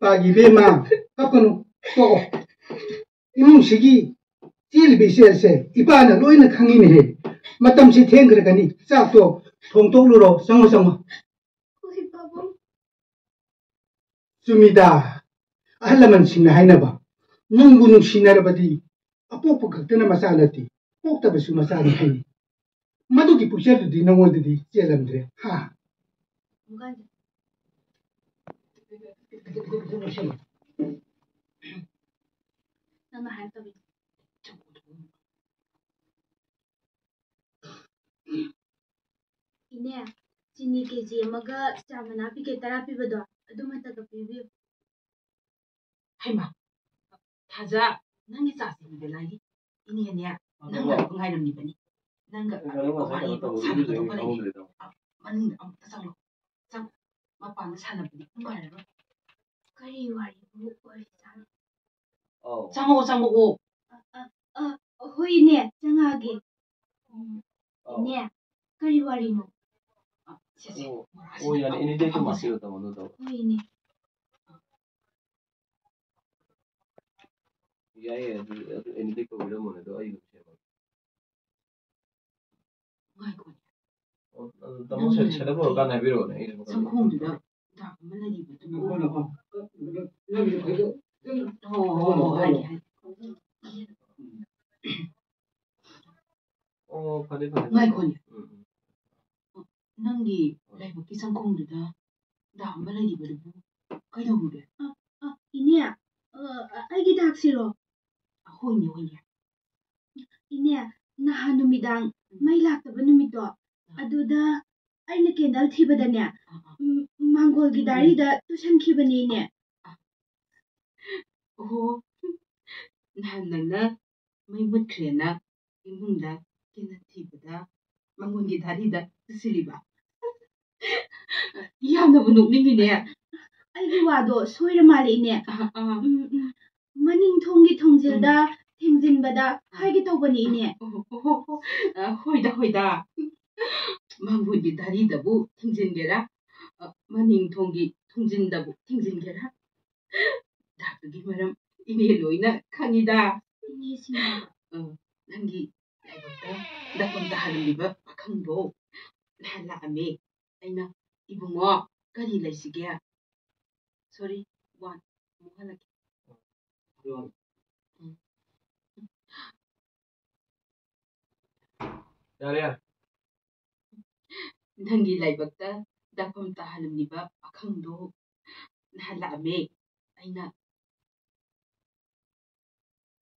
ꯄꯥꯒꯤ ꯏꯕꯦꯝꯃ, ꯀꯞꯀꯅꯨ, ꯇꯣꯛꯑꯣ꯫ ꯏꯃꯨꯡꯁꯤꯒꯤ ꯆꯦꯜꯂꯤꯕ ꯏꯆꯦꯜꯁꯦ ꯏꯄꯥꯅ ꯂꯣꯏꯅ ꯈꯪꯉꯤꯅꯦꯍꯦ꯫ ꯃꯇꯝꯁꯤ ꯊꯦꯡꯈ꯭ꯔꯒꯅꯤ, ꯆꯥꯛꯇꯣ ꯊꯣꯡ ꯇꯣꯛꯂꯨꯔꯣ, ꯆꯪꯉꯣ, ꯆꯪꯉꯣ꯫ ꯍꯣꯏ, ꯄꯥꯕꯨꯡ꯫ ꯆꯨꯝꯃꯤꯗ, ꯑꯍꯜ ꯂꯃꯟꯁꯤꯡꯅ ꯍꯥꯏꯅꯕ, "ꯅꯨꯡꯕꯨ ꯅꯨꯡꯁꯤꯅꯔꯕꯗꯤ ꯑꯄꯣꯛꯄ ꯈꯛꯇꯅ ꯃꯆꯥ ꯅꯠꯇꯦ, ꯄꯣꯛꯇꯕꯁꯨ ꯃꯆꯥꯅꯤ" ꯍꯥꯏꯅꯤ꯫ ꯃꯗꯨꯒꯤ ꯄꯨꯛꯆꯦꯜꯗꯨꯗꯤ ꯅꯉꯣꯟꯗꯗꯤ ꯆꯦꯜꯂꯝꯗ꯭ꯔꯦ, ꯍꯥ? ꯅꯪꯅ ꯍꯥꯏꯔꯛꯇꯕꯤꯗ꯫ ꯏꯅꯦ, ꯆꯤꯅꯤ ꯀꯦ ꯖꯤ ꯑꯃꯒ ꯆꯥ ꯃꯅꯥ ꯄꯤꯀꯦꯠ ꯇꯔꯥ ꯄꯤꯕꯗꯣ, ꯑꯗꯨ ꯑꯃꯇꯒ ꯄꯤꯕꯤꯌꯨ꯫ ꯍꯩꯃꯥ, ꯊꯥꯖ, ꯅꯪꯒꯤ ꯆꯥꯁꯦ ꯏꯕꯦꯂꯥꯒꯤ꯫ ꯏꯅꯦꯅꯦ, ꯅꯪ ꯂꯥꯛꯄ ꯉꯥꯏꯔꯝꯂꯤꯕꯅꯤ꯫ ꯅꯪꯒ ꯋꯥꯔꯤ ꯉꯁꯥꯏ ꯀꯩꯅꯣ ꯇꯧꯕꯗꯨꯁꯨ ꯁꯥꯟꯅꯗꯧꯕ ꯂꯩ꯫ ꯈꯪꯍꯧꯗ꯭ꯔꯦ ꯇꯧꯕ꯫ ꯃꯅꯨꯡꯗ ꯑꯃꯨꯛꯇ ꯆꯪꯉꯣ꯫ ꯆꯪ-, ꯃꯄꯥꯟꯗ ꯁꯥꯟꯅꯕꯗꯤ ꯅꯨꯡꯉꯥꯏꯔꯔꯣꯏ꯫ ꯀꯔꯤ ꯋꯥꯔꯤꯕꯨ ꯑꯣꯏꯔꯤꯖꯥꯠꯅꯣ? ꯑꯧ꯫ ꯆꯪꯉꯛꯑꯣ, ꯆꯪꯉꯛꯑꯣ꯫ ꯑ, ꯑ, ꯑ, ꯍꯣꯏ, ꯏꯅꯦ, ꯆꯪꯉꯛꯑꯒꯦ꯫ ꯎꯝ, ꯑꯧ꯫ ꯏꯅꯦ, ꯀꯔꯤ ꯋꯥꯔꯤꯅꯣ? ꯑ, ꯁꯦ, ꯁꯦ, ꯑꯣ, ꯃꯣꯔꯥꯁꯤꯗ ꯑꯣ, ꯌꯥꯅꯤ, ꯇꯧ-, ꯏꯅꯦꯗꯤ ꯑꯩ ꯊꯝꯃꯁꯦ꯫ ꯃꯥꯁꯤꯗ ꯇꯧꯍꯜꯂꯣ, ꯇꯧ꯫ ꯍꯣꯏ, ꯏꯅꯦ꯫ ꯌꯥꯏꯌꯦ, ꯑꯗꯨ, ꯑꯗꯨ ꯑꯦꯅꯤꯗꯤ ꯀꯧꯕꯤꯔꯝꯃꯣꯅꯦ, ꯑꯗꯣ ꯑꯩ ꯑꯗꯨꯝ ꯁꯦꯝꯃꯒꯦ꯫ ꯉꯥꯏꯈꯣꯅꯦ꯫ ꯑꯣ, ꯑꯗꯨ ꯇꯥꯃꯣ ꯅꯪꯅ ꯁꯦ-, ꯁꯦꯠ ꯑꯞ ꯂꯧꯔꯀꯥꯟꯗ ꯍꯥꯏꯕꯤꯔꯛꯑꯣꯅꯦ, ꯑꯩ ꯑꯗꯨꯝ ꯁꯪꯈꯣꯡꯗꯨꯗ ꯗꯥꯛ ꯑꯃ ꯂꯩꯔꯤꯕꯗꯨꯕꯨ꯫ ꯍꯣꯏ, ꯍꯣꯏ, ꯍꯣꯏ, ꯍꯥꯏꯒꯦ, ꯍꯥꯏꯒꯦ꯫ ꯑꯣ, ꯐꯔꯦ, ꯐꯔꯦ, ꯐꯔꯦ꯫ ꯉꯥꯏꯈꯣꯅꯦ꯫ ꯎꯝ, ꯎꯝ꯫ ꯅꯪꯒꯤ ꯂꯥꯏꯕꯛꯀꯤ ꯁꯪꯈꯣꯡꯗꯨꯗ ꯗꯥꯛ ꯑꯃ ꯂꯩꯔꯤꯕꯗꯨꯕꯨ ꯀꯩꯗꯧꯔꯨꯒꯦ? ꯑ, ꯑ, ꯏꯅꯦ, ꯑ, ꯑꯩꯒꯤ ꯗꯥꯛꯁꯤꯔꯣ? ꯍꯣꯏꯅꯦ, ꯍꯣꯏꯅꯦ꯫ ꯏꯅꯦ, ꯅꯍꯥꯟ ꯅꯨꯃꯤꯗꯥꯡ ꯃꯩ ꯂꯥꯛꯇꯕ ꯅꯨꯃꯤꯠꯇꯣ, ꯑꯗꯨꯗ ꯑꯩꯅ ꯀꯦꯟꯗꯜ ꯊꯤꯕꯗꯅꯦ, ꯑ, ꯑ꯫ ꯎꯝ, ꯃꯥꯡꯒꯣꯜꯒꯤ ꯗꯥꯔꯤꯗ ꯇꯨꯁꯟꯈꯤꯕꯅꯦ, ꯏꯅꯦ꯫ ꯑ, ꯑꯣꯍꯣ, ꯅꯍꯥꯟ ꯅꯪꯅ ꯃꯩ ꯃꯨꯠꯈ꯭ꯔꯦꯅ ꯏꯃꯨꯡꯗ ꯀꯦꯟꯗꯜ ꯊꯤꯕꯗ ꯃꯥꯡꯒꯣꯜꯒꯤ ꯗꯥꯔꯤꯗ ꯇꯨꯁꯤꯜꯂꯤꯕ? ꯌꯥꯝꯅꯕꯨ ꯅꯣꯛꯅꯤꯡꯉꯤꯅꯦ꯫ ꯑꯩꯒꯤ ꯋꯥꯗꯣ ꯁꯣꯏꯔ ꯃꯥꯜꯂꯦ, ꯏꯅꯦ꯫ ꯑ, ꯑ꯫ ꯎꯝ, ꯎꯝ꯫ ꯃꯅꯤꯡ ꯊꯣꯡꯒꯤ ꯊꯣꯡꯖꯤꯜꯗ ꯎꯝ꯫ ꯊꯤꯡꯖꯤꯟꯕꯗ ꯍꯥꯏꯒꯦ ꯇꯧꯕꯅꯦ, ꯏꯅꯦ꯫ ꯑꯣ, ꯑꯣ, ꯑꯣ, ꯑꯣ꯫ ꯑ, ꯍꯣꯏꯗ, ꯍꯣꯏꯗ꯫ ꯃꯥꯡꯒꯣꯜꯒꯤ ꯗꯥꯔꯤꯗꯕꯨ ꯊꯤꯡꯖꯤꯟꯒꯦꯔꯥ, ꯑ, ꯃꯅꯤꯡ ꯊꯣꯡꯒꯤ ꯊꯣꯡꯖꯤꯟꯗꯕꯨ ꯊꯤꯡꯖꯤꯟꯒꯦꯔꯥ, ꯗꯥꯛꯇꯨꯒꯤ ꯃꯔꯝ ꯏꯅꯦ ꯂꯣꯏꯅ ꯈꯪꯉꯤꯗ꯫ ꯏꯅꯦꯁꯤꯅ꯫ ꯑ, ꯅꯪꯒꯤ ꯂꯥꯏꯕꯛꯇ ꯗꯥꯛ ꯇꯥꯍꯜꯂꯝꯂꯤꯕ ꯄꯥꯈꯪꯗꯣ ꯅꯍꯥꯟ ꯂꯥꯛꯑꯝꯃꯦ꯫ ꯑꯩꯅ, "ꯏꯕꯨꯡꯉꯣ, ꯀꯔꯤ ꯂꯩꯁꯤꯒꯦ?" ꯁꯣꯔꯤ, ꯋꯥꯟ꯫ ꯑꯃꯨꯛ ꯍꯜꯂꯛꯀꯦ꯫ ꯌꯥꯔꯦ, ꯌꯥꯔꯦ꯫ ꯅꯪꯒꯤ ꯂꯥꯏꯕꯛꯇ ꯗꯥꯛꯐꯝ ꯇꯥꯍꯜꯂꯝꯂꯤꯕ ꯄꯥꯈꯪꯗꯣ ꯅꯍꯥꯟ ꯂꯥꯛꯑꯝꯃꯦ꯫ ꯑꯩꯅ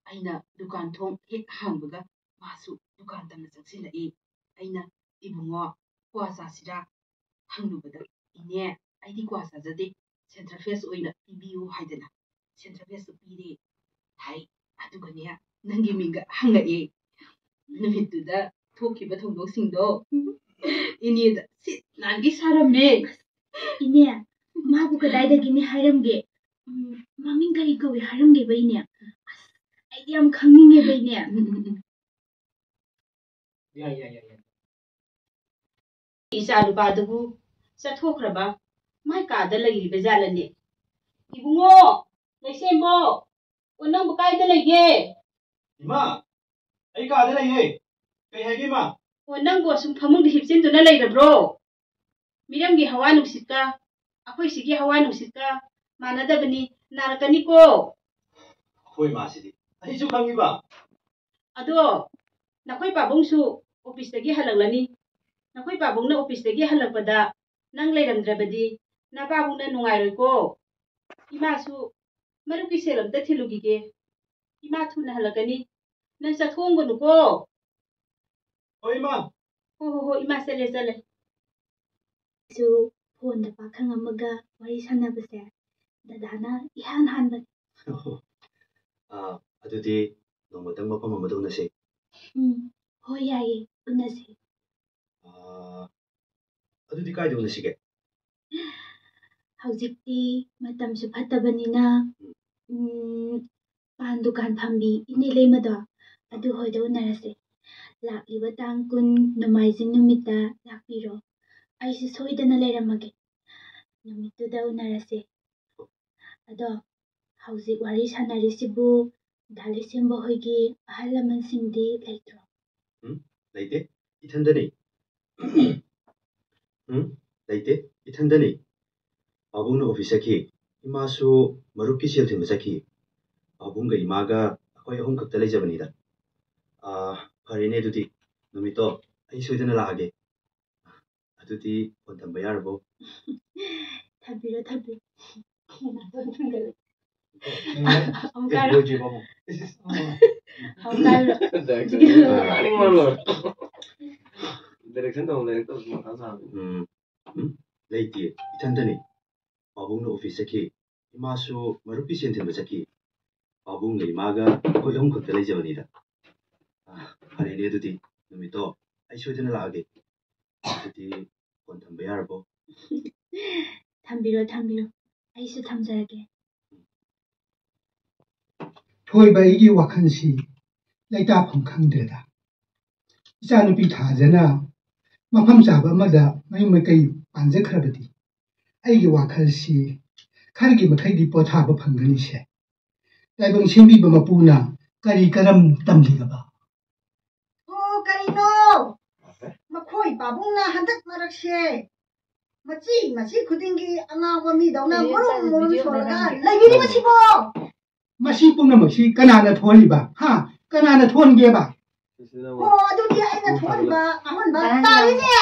ꯑꯩꯅ ꯗꯨꯀꯥꯟ ꯊꯣꯡ ꯍꯦꯛ ꯍꯥꯡꯕꯒ ꯃꯥꯁꯨ ꯗꯨꯀꯥꯟ ꯇꯝꯅ ꯆꯪꯁꯤꯜꯂꯛꯏ꯫ ꯑꯩꯅ, "ꯏꯕꯨꯡꯉꯣ, ꯀ꯭ꯋꯥ ꯆꯥꯁꯤꯔꯥ?" ꯍꯪꯂꯨꯕꯗ, "ꯏꯅꯦ, ꯑꯩꯗꯤ ꯀ꯭ꯋꯥ ꯆꯥꯖꯗꯦ, ꯁꯦꯟꯇꯔ ꯐ꯭ꯔꯦꯁ ꯑꯣꯏꯅ ꯄꯤꯕꯤꯌꯨ" ꯍꯥꯏꯗꯅ ꯁꯦꯟꯇꯔ ꯐ꯭ꯔꯦꯁꯇꯨ ꯄꯤꯔꯦ ꯍꯥꯏ꯫ ꯑꯗꯨꯒꯅꯦ, ꯅꯪꯒꯤ ꯃꯤꯡꯒ ꯍꯪꯉꯛꯑꯦ꯫ ꯅꯨꯃꯤꯠꯇꯨꯗ ꯊꯣꯛꯈꯤꯕ ꯊꯧꯗꯣꯛꯁꯤꯡꯗꯣ ꯏꯅꯦꯗ ꯁꯤꯠ ꯅꯥꯟꯒꯩ ꯁꯥꯔꯝꯃꯦ꯫ ꯏꯅꯦ, ꯃꯥꯕꯨ ꯀꯗꯥꯏꯗꯒꯤꯅꯦ ꯍꯥꯏꯔꯝꯒꯦ? ꯎꯝ, ꯃꯃꯤꯡ ꯀꯔꯤ ꯀꯧꯏ ꯍꯥꯏꯔꯝꯒꯦꯕ, ꯏꯅꯦ? ꯑꯁ, ꯑꯩꯗꯤ ꯌꯥꯝ ꯈꯪꯅꯤꯡꯉꯦꯕ, ꯏꯅꯦ꯫ ꯎꯝ, ꯎꯝ, ꯎꯝ꯫ ꯌꯥꯏ, ꯌꯥꯏ, ꯌꯥꯏ, ꯌꯥꯏ꯫ ꯏꯆꯥ ꯅꯨꯄꯥꯗꯨꯕꯨ ꯆꯠꯊꯣꯛꯈ꯭ꯔꯕ? ꯃꯥꯏ ꯀꯥꯗ ꯂꯩꯔꯤꯕ ꯖꯥꯠꯂꯅꯦ? ꯏꯕꯨꯡꯉꯣ, ꯂꯩꯁꯦꯝꯕꯣ, ꯑꯣ, ꯅꯪꯕꯨ ꯀꯥꯏꯗ ꯂꯩꯒꯦ? ꯏꯃꯥ, ꯑꯩ ꯀꯥꯗ ꯂꯩꯌꯦ꯫ ꯀꯩ ꯍꯥꯏꯒꯦ, ꯏꯃꯥ? ꯑꯣ, ꯅꯪꯕꯨ ꯑꯁꯨꯝ ꯐꯃꯨꯡꯗ ꯍꯤꯞꯆꯤꯟꯗꯨꯅ ꯂꯩꯔꯕ꯭ꯔꯣ? ꯃꯤꯔꯝꯒꯤ ꯍꯋꯥ ꯅꯨꯡꯁꯤꯠꯀ ꯑꯩꯈꯣꯏ ꯁꯤꯒꯤ ꯍꯋꯥ ꯅꯨꯡꯁꯤꯠꯀ ꯃꯥꯟꯅꯗꯕꯅꯤ, ꯅꯥꯔꯛꯀꯅꯤꯀꯣ꯫ ꯑꯩꯈꯣꯏ ꯃꯥꯁꯤꯗꯤ ꯑꯩꯁꯨ ꯈꯪꯉꯤꯕ꯫ ꯑꯗꯣ, ꯅꯈꯣꯏ ꯄꯥꯕꯨꯡꯁꯨ ꯑꯣꯐꯤꯁꯇꯒꯤ ꯍꯜꯂꯛꯂꯅꯤ꯫ ꯅꯈꯣꯏ ꯄꯥꯕꯨꯡꯅ ꯑꯣꯐꯤꯁꯇꯒꯤ ꯍꯜꯂꯛꯄꯗ ꯅꯪ ꯂꯩꯔꯝꯗ꯭ꯔꯕꯗꯤ ꯅꯄꯥꯕꯨꯡꯅ ꯅꯨꯡꯉꯥꯏꯔꯣꯏꯀꯣ꯫ ꯏꯃꯥꯁꯨ ꯃꯔꯨꯞꯀꯤ ꯁꯦꯜ ꯑꯝꯇ ꯊꯤꯜꯂꯨꯈꯤꯒꯦ꯫ ꯏꯃꯥ ꯊꯨꯅ ꯍꯜꯂꯛꯀꯅꯤ꯫ ꯅꯪ ꯆꯠꯊꯣꯛꯑꯝꯒꯅꯨꯀꯣ꯫ ꯍꯣꯏ, ꯏꯃꯥ꯫ ꯍꯣ, ꯍꯣ, ꯍꯣ, ꯏꯃꯥ ꯆꯠꯂꯦ, ꯆꯠꯂꯦ꯫ ꯑꯩꯁꯨ ꯐꯣꯟꯗ ꯄꯥꯈꯪ ꯑꯃꯒ ꯋꯥꯔꯤ ꯁꯥꯟꯅꯕꯁꯦ ꯗꯗꯥꯅ ꯏꯍꯥꯟ ꯍꯥꯟꯕꯅꯤ꯫ ꯑꯥ, ꯑꯗꯨꯗꯤ ꯅꯣꯡꯃꯇꯪ ꯃꯐꯝ ꯑꯃꯗ ꯎꯅꯁꯦ꯫ ꯎꯝ, ꯍꯣꯏ, ꯌꯥꯏꯌꯦ, ꯎꯅꯁꯦ꯫ ꯑꯥ, ꯑꯗꯨꯗꯤ ꯀꯥꯏꯗ ꯎꯅꯁꯤꯒꯦ? ꯍꯧꯖꯤꯛꯇꯤ ꯃꯇꯝꯁꯨ ꯐꯠꯇꯕꯅꯤꯅ, ꯎꯝ, ꯄꯥꯟ ꯗꯨꯀꯥꯟ ꯐꯝꯕꯤ ꯏꯅꯦ ꯂꯩꯃꯗꯣ, ꯑꯗꯨ ꯍꯣꯏꯗ ꯎꯅꯔꯁꯦ꯫ ꯂꯥꯛꯂꯤꯕ ꯇꯥꯡ ꯀꯨꯟ ꯅꯣꯡꯃꯥꯏꯖꯤꯡ ꯅꯨꯃꯤꯠꯇ ꯂꯥꯛꯄꯤꯔꯣ꯫ ꯑꯩꯁꯨ ꯁꯣꯏꯗꯅ ꯂꯩꯔꯝꯃꯒꯦ꯫ ꯅꯨꯃꯤꯠꯇꯨꯗ ꯎꯅꯔꯁꯦ꯫ ꯑꯗꯣ ꯍꯧꯖꯤꯛ ꯋꯥꯔꯤ ꯁꯥꯟꯅꯔꯤꯁꯤꯕꯨ ꯗꯥ ꯂꯩꯁꯦꯝꯕ ꯍꯣꯏꯒꯤ ꯑꯍꯜ ꯂꯃꯟꯁꯤꯡꯗꯤ ꯂꯩꯇ꯭ꯔꯣ? ꯎꯝ, ꯂꯩꯇꯦ꯫ ꯏꯊꯟꯗꯅꯤ꯫ ꯎꯝ, ꯂꯩꯇꯦ꯫ ꯏꯊꯟꯗꯅꯤ꯫ ꯄꯥꯕꯨꯡꯅ ꯑꯣꯐꯤꯁ ꯆꯠꯈꯤ꯫ ꯏꯃꯥꯁꯨ ꯃꯔꯨꯞꯀꯤ ꯁꯦꯜ ꯊꯤꯟꯕ ꯆꯠꯈꯤ꯫ ꯄꯥꯕꯨꯡꯒ ꯏꯃꯥꯒ ꯑꯩꯈꯣꯏ ꯑꯍꯨꯝ ꯈꯛꯇ ꯂꯩꯖꯕꯅꯤꯗ꯫ ꯑꯥ, ꯐꯔꯦꯅꯦ, ꯑꯗꯨꯗꯤ ꯅꯨꯃꯤꯠꯇꯣ ꯑꯩ ꯁꯣꯏꯗꯅ ꯂꯥꯛꯑꯒꯦ꯫ ꯑꯗꯨꯗꯤ ꯐꯣꯟ ꯊꯝꯕ ꯌꯥꯔꯕꯣ? ꯊꯝꯕꯤꯔꯣ, ꯊꯝꯕꯤꯔꯣ꯫ ꯑꯃꯨꯛ ꯀꯥꯔꯣ꯫ ꯂꯣꯏꯗ꯭ꯔꯤꯕꯣ ꯑꯃꯨꯛ? ꯑꯃꯨꯛ ꯀꯥꯔꯣ꯫ ꯗꯥꯏꯔꯦꯛꯁꯟ ꯇꯧ, ꯂꯥꯏꯔꯤꯛ ꯇꯧꯁꯨ ꯃꯊꯥ ꯁꯥꯕꯅꯤ꯫ ꯎꯝ, ꯎꯝ, ꯂꯩꯇꯦ, ꯏꯊꯟꯇꯅꯤ꯫ ꯄꯥꯕꯨꯡꯅ ꯑꯣꯐꯤꯁ ꯆꯠꯈꯤ꯫ ꯏꯃꯥꯁꯨ ꯃꯔꯨꯞꯀꯤ ꯁꯦꯟ ꯊꯤꯟꯕ ꯆꯠꯈꯤ꯫ ꯄꯥꯕꯨꯡꯒ ꯏꯃꯥꯒ ꯑꯩꯈꯣꯏ ꯑꯍꯨꯝ ꯈꯛꯇ ꯂꯩꯖꯕꯅꯤꯗ꯫ ꯑ, ꯐꯔꯦꯅꯦ ꯑꯗꯨꯗꯤ, ꯅꯨꯃꯤꯠꯇꯣ ꯑꯩ ꯁꯣꯏꯗꯅ ꯂꯥꯛꯑꯒꯦ꯫ ꯑꯗꯨꯗꯤ ꯐꯣꯟ ꯊꯝꯕ ꯌꯥꯔꯕꯣ? ꯊꯝꯕꯤꯔꯣ, ꯊꯝꯕꯤꯔꯣ꯫ ꯑꯩꯁꯨ ꯊꯝꯖꯔꯒꯦ꯫ ꯊꯣꯏꯕ, ꯑꯩꯒꯤ ꯋꯥꯈꯜꯁꯤ ꯂꯩꯇꯥꯐꯝ ꯈꯪꯗ꯭ꯔꯦꯗ꯫ ꯏꯆꯥꯅꯨꯄꯤ ꯊꯥꯖꯅ ꯃꯐꯝ ꯆꯥꯕ ꯑꯃꯗ ꯃꯌꯨꯝ ꯃꯀꯩ ꯄꯥꯟꯖꯈ꯭ꯔꯕꯗꯤ ꯑꯩꯒꯤ ꯋꯥꯈꯜꯁꯤ ꯈꯔꯒꯤ ꯃꯈꯩꯗꯤ ꯄꯣꯊꯥꯕ ꯐꯪꯒꯅꯤꯁꯦ꯫ ꯇꯥꯏꯕꯪ ꯁꯦꯝꯕꯤꯕ ꯃꯄꯨꯅ ꯀꯔꯤ ꯀꯔꯝ ꯇꯝꯂꯤꯒꯕ? ꯑꯣ, ꯀꯔꯤꯅꯣ? ꯃꯈꯣꯏ ꯄꯥꯕꯨꯡꯅ ꯍꯟꯗꯛ ꯃꯔꯛꯁꯦ ꯃꯆꯤ ꯃꯆꯤ ꯈꯨꯗꯤꯡꯒꯤ ꯑꯉꯥꯎꯕ ꯃꯤꯗꯧꯅ ꯃꯔꯨꯝ ꯃꯔꯨꯝ ꯁꯣꯜꯂꯒ ꯂꯩꯕꯤꯔꯤꯕꯁꯤꯕꯣ? ꯃꯁꯤ ꯄꯨꯝꯅꯃꯛꯁꯤ ꯀꯅꯥꯅ ꯊꯣꯛꯍꯜꯂꯤꯕ? ꯍꯥ? ꯀꯅꯥꯅ ꯊꯣꯛꯍꯟꯒꯦꯕ? ꯑꯣ, ꯑꯗꯨꯗꯤ ꯑꯩꯅ ꯊꯣꯛꯍꯟꯕ ꯑꯍꯣꯟꯕ ꯇꯥꯔꯦꯅꯦ꯫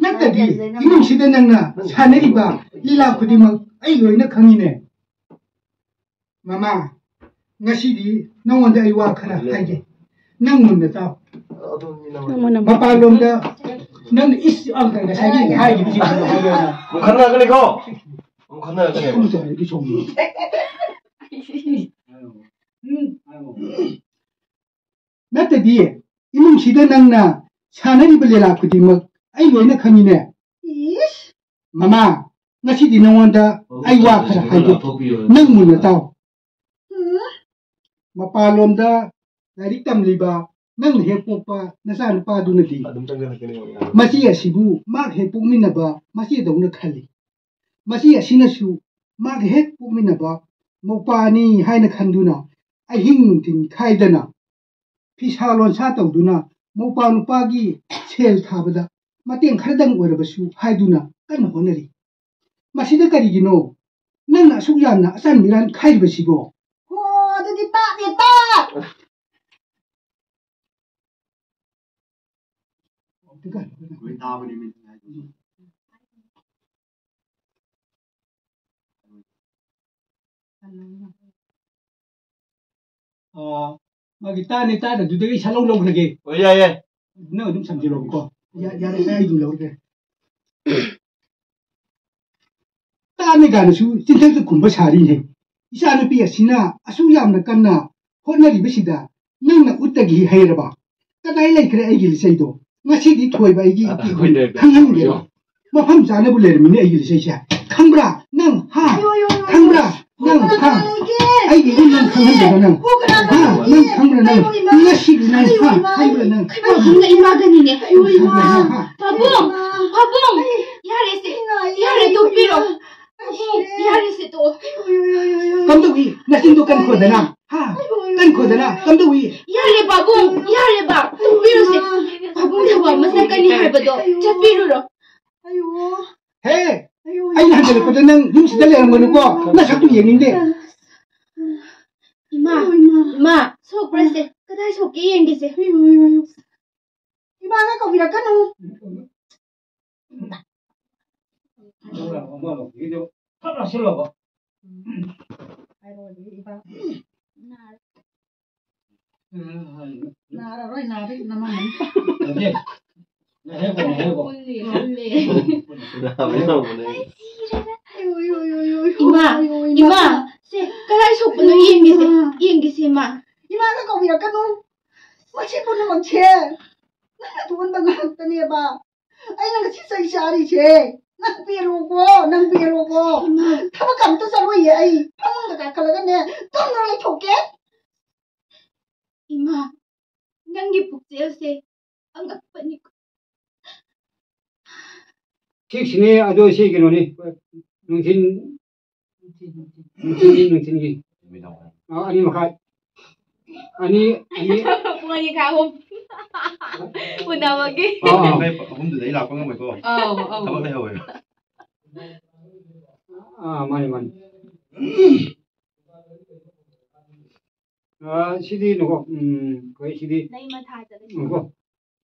ꯅꯠꯇꯗꯤ, ꯏꯃꯨꯡꯁꯤꯗ ꯅꯪꯅ ꯁꯥꯟꯅꯔꯤꯕ ꯂꯤꯂꯥ ꯈꯨꯗꯤꯡꯃꯛ ꯑꯩ ꯂꯣꯏꯅ ꯈꯪꯉꯤꯅꯦ꯫ ꯃꯃꯥ, ꯉꯁꯤꯗꯤ ꯅꯉꯣꯟꯗ ꯑꯩ ꯋꯥ ꯈꯔ ꯍꯥꯏꯒꯦ꯫ ꯅꯪ ꯃꯨꯟꯅ ꯇꯥꯎ꯫ ꯃꯄꯥꯟꯂꯣꯝꯗ ꯅꯪꯅ ꯏꯁ ꯑꯪꯀ ꯉꯁꯥꯏꯒꯤ ꯍꯥꯏꯈꯤꯕꯁꯤꯡꯗꯣ ꯍꯥꯏꯔꯣꯅ꯫ ꯑꯃꯨꯛ ꯈꯟꯅꯔꯛꯀꯅꯤꯀꯣ? ꯑꯃꯨꯛ ꯈꯟꯅꯔꯛꯀꯅꯦꯕ꯫ ꯎꯝ, ꯇꯧꯔꯗꯤ ꯁꯣꯝꯗ꯫ ꯎꯝ꯫ ꯅꯠꯇꯗꯤ, ꯏꯃꯨꯡꯁꯤꯗ ꯅꯪꯅ ꯁꯥꯟꯅꯔꯤꯕ ꯂꯤꯂꯥ ꯈꯨꯗꯤꯡꯃꯛ ꯑꯩ ꯂꯣꯏꯅ ꯈꯪꯉꯤꯅꯦ꯫ ꯏꯁ! ꯃꯃꯥ, ꯉꯁꯤꯗꯤ ꯅꯉꯣꯟꯗ ꯑꯩ ꯋꯥ ꯈꯔ ꯍꯥꯏꯒꯦ꯫ ꯅꯪ ꯃꯨꯟꯅ ꯇꯥꯎ꯫ ꯎꯝ? ꯃꯄꯥꯟꯂꯣꯝꯗ ꯂꯥꯏꯔꯤꯛ ꯇꯝꯂꯤꯕ ꯅꯪꯅ ꯍꯦꯛ ꯄꯣꯛꯄ ꯅꯆꯥꯅꯨꯄꯥꯗꯨꯅꯗꯤ ꯑꯗꯨꯝ ꯆꯪꯁꯤꯜꯂꯛꯀꯅꯤ꯫ ꯃꯆꯦ ꯑꯁꯤꯕꯨ ꯃꯥꯒ ꯍꯦꯛ ꯄꯣꯛꯃꯤꯟꯅꯕ ꯃꯆꯦꯗꯧꯅ ꯈꯜꯂꯤ꯫ ꯃꯆꯦ ꯑꯁꯤꯅꯁꯨ ꯃꯥꯒ ꯍꯦꯛ ꯄꯣꯛꯃꯤꯟꯅꯕ ꯃꯧꯄꯥꯅꯤ ꯍꯥꯏꯅ ꯈꯟꯗꯨꯅ ꯑꯍꯤꯡ ꯅꯨꯡꯊꯤꯜ ꯈꯥꯏꯗꯅ ꯐꯤꯁꯥ ꯂꯣꯟꯁꯥ ꯇꯧꯗꯨꯅ ꯃꯧꯄꯥ ꯅꯨꯄꯥꯒꯤ ꯁꯦꯜ ꯊꯥꯕꯗ ꯃꯇꯦꯡ ꯈꯔꯗꯪ ꯑꯣꯏꯔꯕꯁꯨ ꯍꯥꯏꯗꯨꯅ ꯀꯟꯅ ꯍꯣꯠꯅꯔꯤ꯫ ꯃꯁꯤꯗ ꯀꯔꯤꯒꯤꯅꯣ? ꯅꯪꯅ ꯑꯁꯨꯛ ꯌꯥꯝꯅ ꯑꯆꯥꯟ ꯃꯤꯔꯥꯟ ꯈꯥꯏꯔꯤꯕꯁꯤꯕꯣ? ꯍꯣ, ꯑꯗꯨꯗꯤ ꯇꯥꯛꯅꯦ, ꯇꯥꯛ! ꯂꯣꯏ ꯇꯥꯕꯅꯤ ꯃꯤ ꯍꯥꯏꯗꯨꯁꯨ꯫ ꯑꯥ, ꯃꯥꯒꯤ ꯇꯥꯅꯤ ꯇꯥꯗꯗꯨꯗꯒꯤ ꯏꯁꯥ ꯂꯧ ꯂꯧꯈ꯭ꯔꯒꯦ꯫ ꯍꯣꯏ, ꯌꯥꯏ, ꯌꯥꯏ꯫ ꯅꯪ ꯑꯗꯨꯝ ꯁꯝꯖꯤꯜꯂꯣꯕꯀꯣ꯫ ꯌꯥ-, ꯌꯥꯔꯦ, ꯑꯩ ꯑꯗꯨꯝ ꯂꯧꯔꯒꯦ꯫ ꯇꯥꯅꯤ ꯀꯥꯏꯅꯁꯨ ꯆꯤꯟꯊꯛꯇ ꯈꯨꯝꯕ ꯁꯥꯔꯤꯅꯦ꯫ ꯏꯆꯥꯅꯨꯄꯤ ꯑꯁꯤꯅ ꯑꯁꯨꯛ ꯌꯥꯝꯅ ꯀꯟꯅ ꯍꯣꯠꯅꯔꯤꯕꯁꯤꯗ ꯅꯪꯅ ꯎꯠꯇꯒꯤ ꯍꯩꯔꯕ? ꯀꯗꯥꯏ ꯂꯩꯈ꯭ꯔꯦ ꯑꯩꯒꯤ ꯂꯤꯆꯩꯗꯣ? ꯉꯁꯤꯗꯤ ꯊꯣꯏꯕ ꯑꯩꯒꯤ ꯑ, ꯏꯄꯤꯕꯨ ꯑꯩꯈꯣꯏ ꯂꯩꯔꯦ꯫ ꯈꯪꯍꯟꯒꯦ꯫ ꯃꯐꯝ ꯆꯥꯅꯕꯨ ꯂꯩꯔꯝꯃꯤꯅꯦ ꯑꯩꯒꯤ ꯂꯤꯆꯩꯁꯦ꯫ ꯈꯪꯕ꯭ꯔꯥ? ꯅꯪ, ꯍꯥ? ꯑꯌꯣ, ꯑꯌꯣ, ꯑꯌꯣ, ꯑꯌꯣ꯫ ꯈꯪꯕ꯭ꯔꯥ? ꯅꯪ, ꯀꯅꯥ ꯍꯥ? ꯂꯩꯒꯦ? ꯑꯩꯒꯤ ꯏꯃꯨꯡ ꯅꯪ ꯈꯪꯍꯟꯗꯕ ꯅꯪ? ꯍꯣ, ꯀꯅꯥ ꯍꯥ? ꯂꯩꯒꯦ? ꯅꯪ ꯈꯪꯕ꯭ꯔꯥ ꯅꯪ? ꯑꯌꯣ, ꯏꯃꯥ꯫ ꯉꯁꯤꯗꯤ ꯅꯪ, ꯑꯌꯣ, ꯍꯥ? ꯏꯃꯥ꯫ ꯈꯪꯕ꯭ꯔꯥ ꯅꯪ? ꯄꯥꯕꯨꯡꯒ ꯏꯃꯥꯒꯅꯤꯅꯦ꯫ ꯑꯌꯣ, ꯏꯃꯥ꯫ ꯍꯥ? ꯄꯥꯕꯨꯡ, ꯄꯥꯕꯨꯡ, ꯌꯥꯔꯦꯁꯦ, ꯏꯃꯥ, ꯌꯥꯔꯦ, ꯏꯃꯥ, ꯇꯣꯛꯄꯤꯔꯣ꯫ ꯏꯃꯥ꯫ ꯄꯥꯕꯨꯡ, ꯌꯥꯔꯦꯁꯦ, ꯇꯣꯛꯑꯣ꯫ ꯑꯌꯣ, ꯑꯌꯣ, ꯑꯌꯣ, ꯑꯌꯣ꯫ ꯀꯝꯗꯧꯏ? ꯅꯆꯤꯟꯗꯣ ꯀꯟꯈꯣꯗꯅ, ꯍꯥ? ꯀꯟꯈꯣꯗꯅ, ꯀꯝꯗꯧꯏ? ꯌꯥꯔꯦ, ꯄꯥꯕꯨꯡ, ꯌꯥꯔꯦꯕ, ꯇꯣꯛꯄꯤꯔꯣꯁꯦ꯫ ꯄꯥꯕꯨꯡ ꯊꯧꯕꯥꯜ ꯃꯁꯛ ꯀꯟꯅꯤ ꯍꯥꯏꯕꯗꯣ ꯆꯠꯄꯤꯔꯨꯔꯣ꯫ ꯑꯌꯣ꯫ ꯍꯦ! ꯑꯌꯣ, ꯑꯩꯅ ꯍꯟꯖꯤꯜꯂꯛꯄꯗ ꯅꯪ ꯌꯨꯝꯁꯤꯗ ꯂꯩꯔꯝꯒꯅꯨꯀꯣ꯫ ꯅꯁꯛꯇꯨ ꯌꯦꯡꯅꯤꯡꯗꯦ꯫ ꯏꯃꯥ, ꯏꯃꯥ, ꯁꯣꯛꯄ꯭ꯔꯁꯦ? ꯀꯗꯥꯏ ꯁꯣꯛꯀꯦ ꯌꯦꯡꯒꯦꯁꯦ꯫ ꯏꯃꯥꯒ ꯀꯧꯕꯤꯔꯛꯀꯅꯨ꯫ ꯍꯥꯏꯔꯣ, ꯑꯗꯨꯗꯤ ꯏꯕꯥ꯫ ꯅꯥꯔꯔꯣꯏ, ꯅꯥꯕꯒꯤ ꯅꯃꯥ ꯅꯪ꯫ ꯎꯜꯂꯦ, ꯎꯜꯂꯦ꯫ ꯅꯥꯕ ꯇꯧꯕꯅꯦ꯫ ꯑꯌꯣ, ꯑꯌꯣ, ꯑꯌꯣ, ꯑꯌꯣ, ꯑꯌꯣ꯫ ꯏꯃꯥ, ꯑꯌꯣ, ꯏꯃꯥ, ꯏꯃꯥ꯫ ꯁꯦ, ꯀꯗꯥꯏ ꯁꯣꯛꯄꯅꯣ ꯌꯦꯡꯒꯦꯁꯦ, ꯏꯃꯥ꯫ ꯌꯦꯡꯒꯦꯁꯦ, ꯏꯃꯥ꯫ ꯏꯃꯥꯒ ꯀꯧꯕꯤꯔꯛꯀꯅꯨ꯫ ꯃꯁꯤ ꯄꯨꯝꯅꯃꯛꯁꯦ ꯅꯪꯅ ꯊꯣꯛꯍꯟꯕ ꯉꯥꯛꯇꯅꯦꯕ꯫ ꯑꯩꯅ ꯉꯁꯤ ꯆꯩ ꯆꯥꯔꯤꯁꯦ꯫ ꯅꯪ ꯄꯦꯜꯂꯣꯀꯣ, ꯅꯪ ꯄꯦꯜꯂꯣꯀꯣ꯫ ꯏꯃꯥ꯫ ꯊꯕꯛ ꯑꯝꯇ ꯆꯠꯂꯣꯏꯌꯦ ꯑꯩ꯫ ꯐꯃꯨꯡꯗ ꯀꯥꯈꯠꯂꯒꯅꯦ ꯇꯨꯝꯗꯨꯅ ꯂꯩꯊꯣꯛꯀꯦ꯫ ꯏꯃꯥ, ꯅꯪꯒꯤ ꯄꯨꯛꯆꯦꯜꯁꯦ ꯑꯉꯛꯄꯅꯤꯀꯣ꯫ ꯁꯤꯛꯁꯅꯦ, ꯑꯗꯣ ꯁꯤ ꯀꯩꯅꯣꯅꯤ, ꯅꯨꯡꯊꯤꯟ, ꯅꯨꯡꯊꯤꯟꯒꯤ, ꯅꯨꯡꯊꯤꯟꯒꯤ꯫ ꯑꯥ, ꯑꯅꯤ ꯃꯈꯥꯏ꯫ ꯑꯅꯤ, ꯑꯅꯤ꯫ ꯄꯨꯡ ꯑꯅꯤ ꯃꯈꯥꯏ, ꯑꯍꯨꯝ꯫ ꯎꯅꯕꯒꯤ꯫ ꯑꯥ, ꯑꯥ꯫ ꯑꯍꯨꯝꯗꯨꯗ ꯑꯩ ꯂꯥꯛꯄ ꯉꯝꯃꯣꯏꯀꯣ꯫ ꯑꯧ, ꯑꯧ꯫ ꯊꯕꯛ ꯂꯩꯍꯧꯋꯦꯕ꯫ ꯑꯥ, ꯃꯥꯅꯤ, ꯃꯥꯅꯤ꯫ ꯑꯥ, ꯁꯤꯗꯤ ꯅꯀꯣ, ꯎꯝ, ꯑꯩꯈꯣꯏ ꯁꯤꯗꯤ ꯂꯩꯃ ꯊꯥꯖꯒꯅꯤ꯫ ꯅꯀꯣ,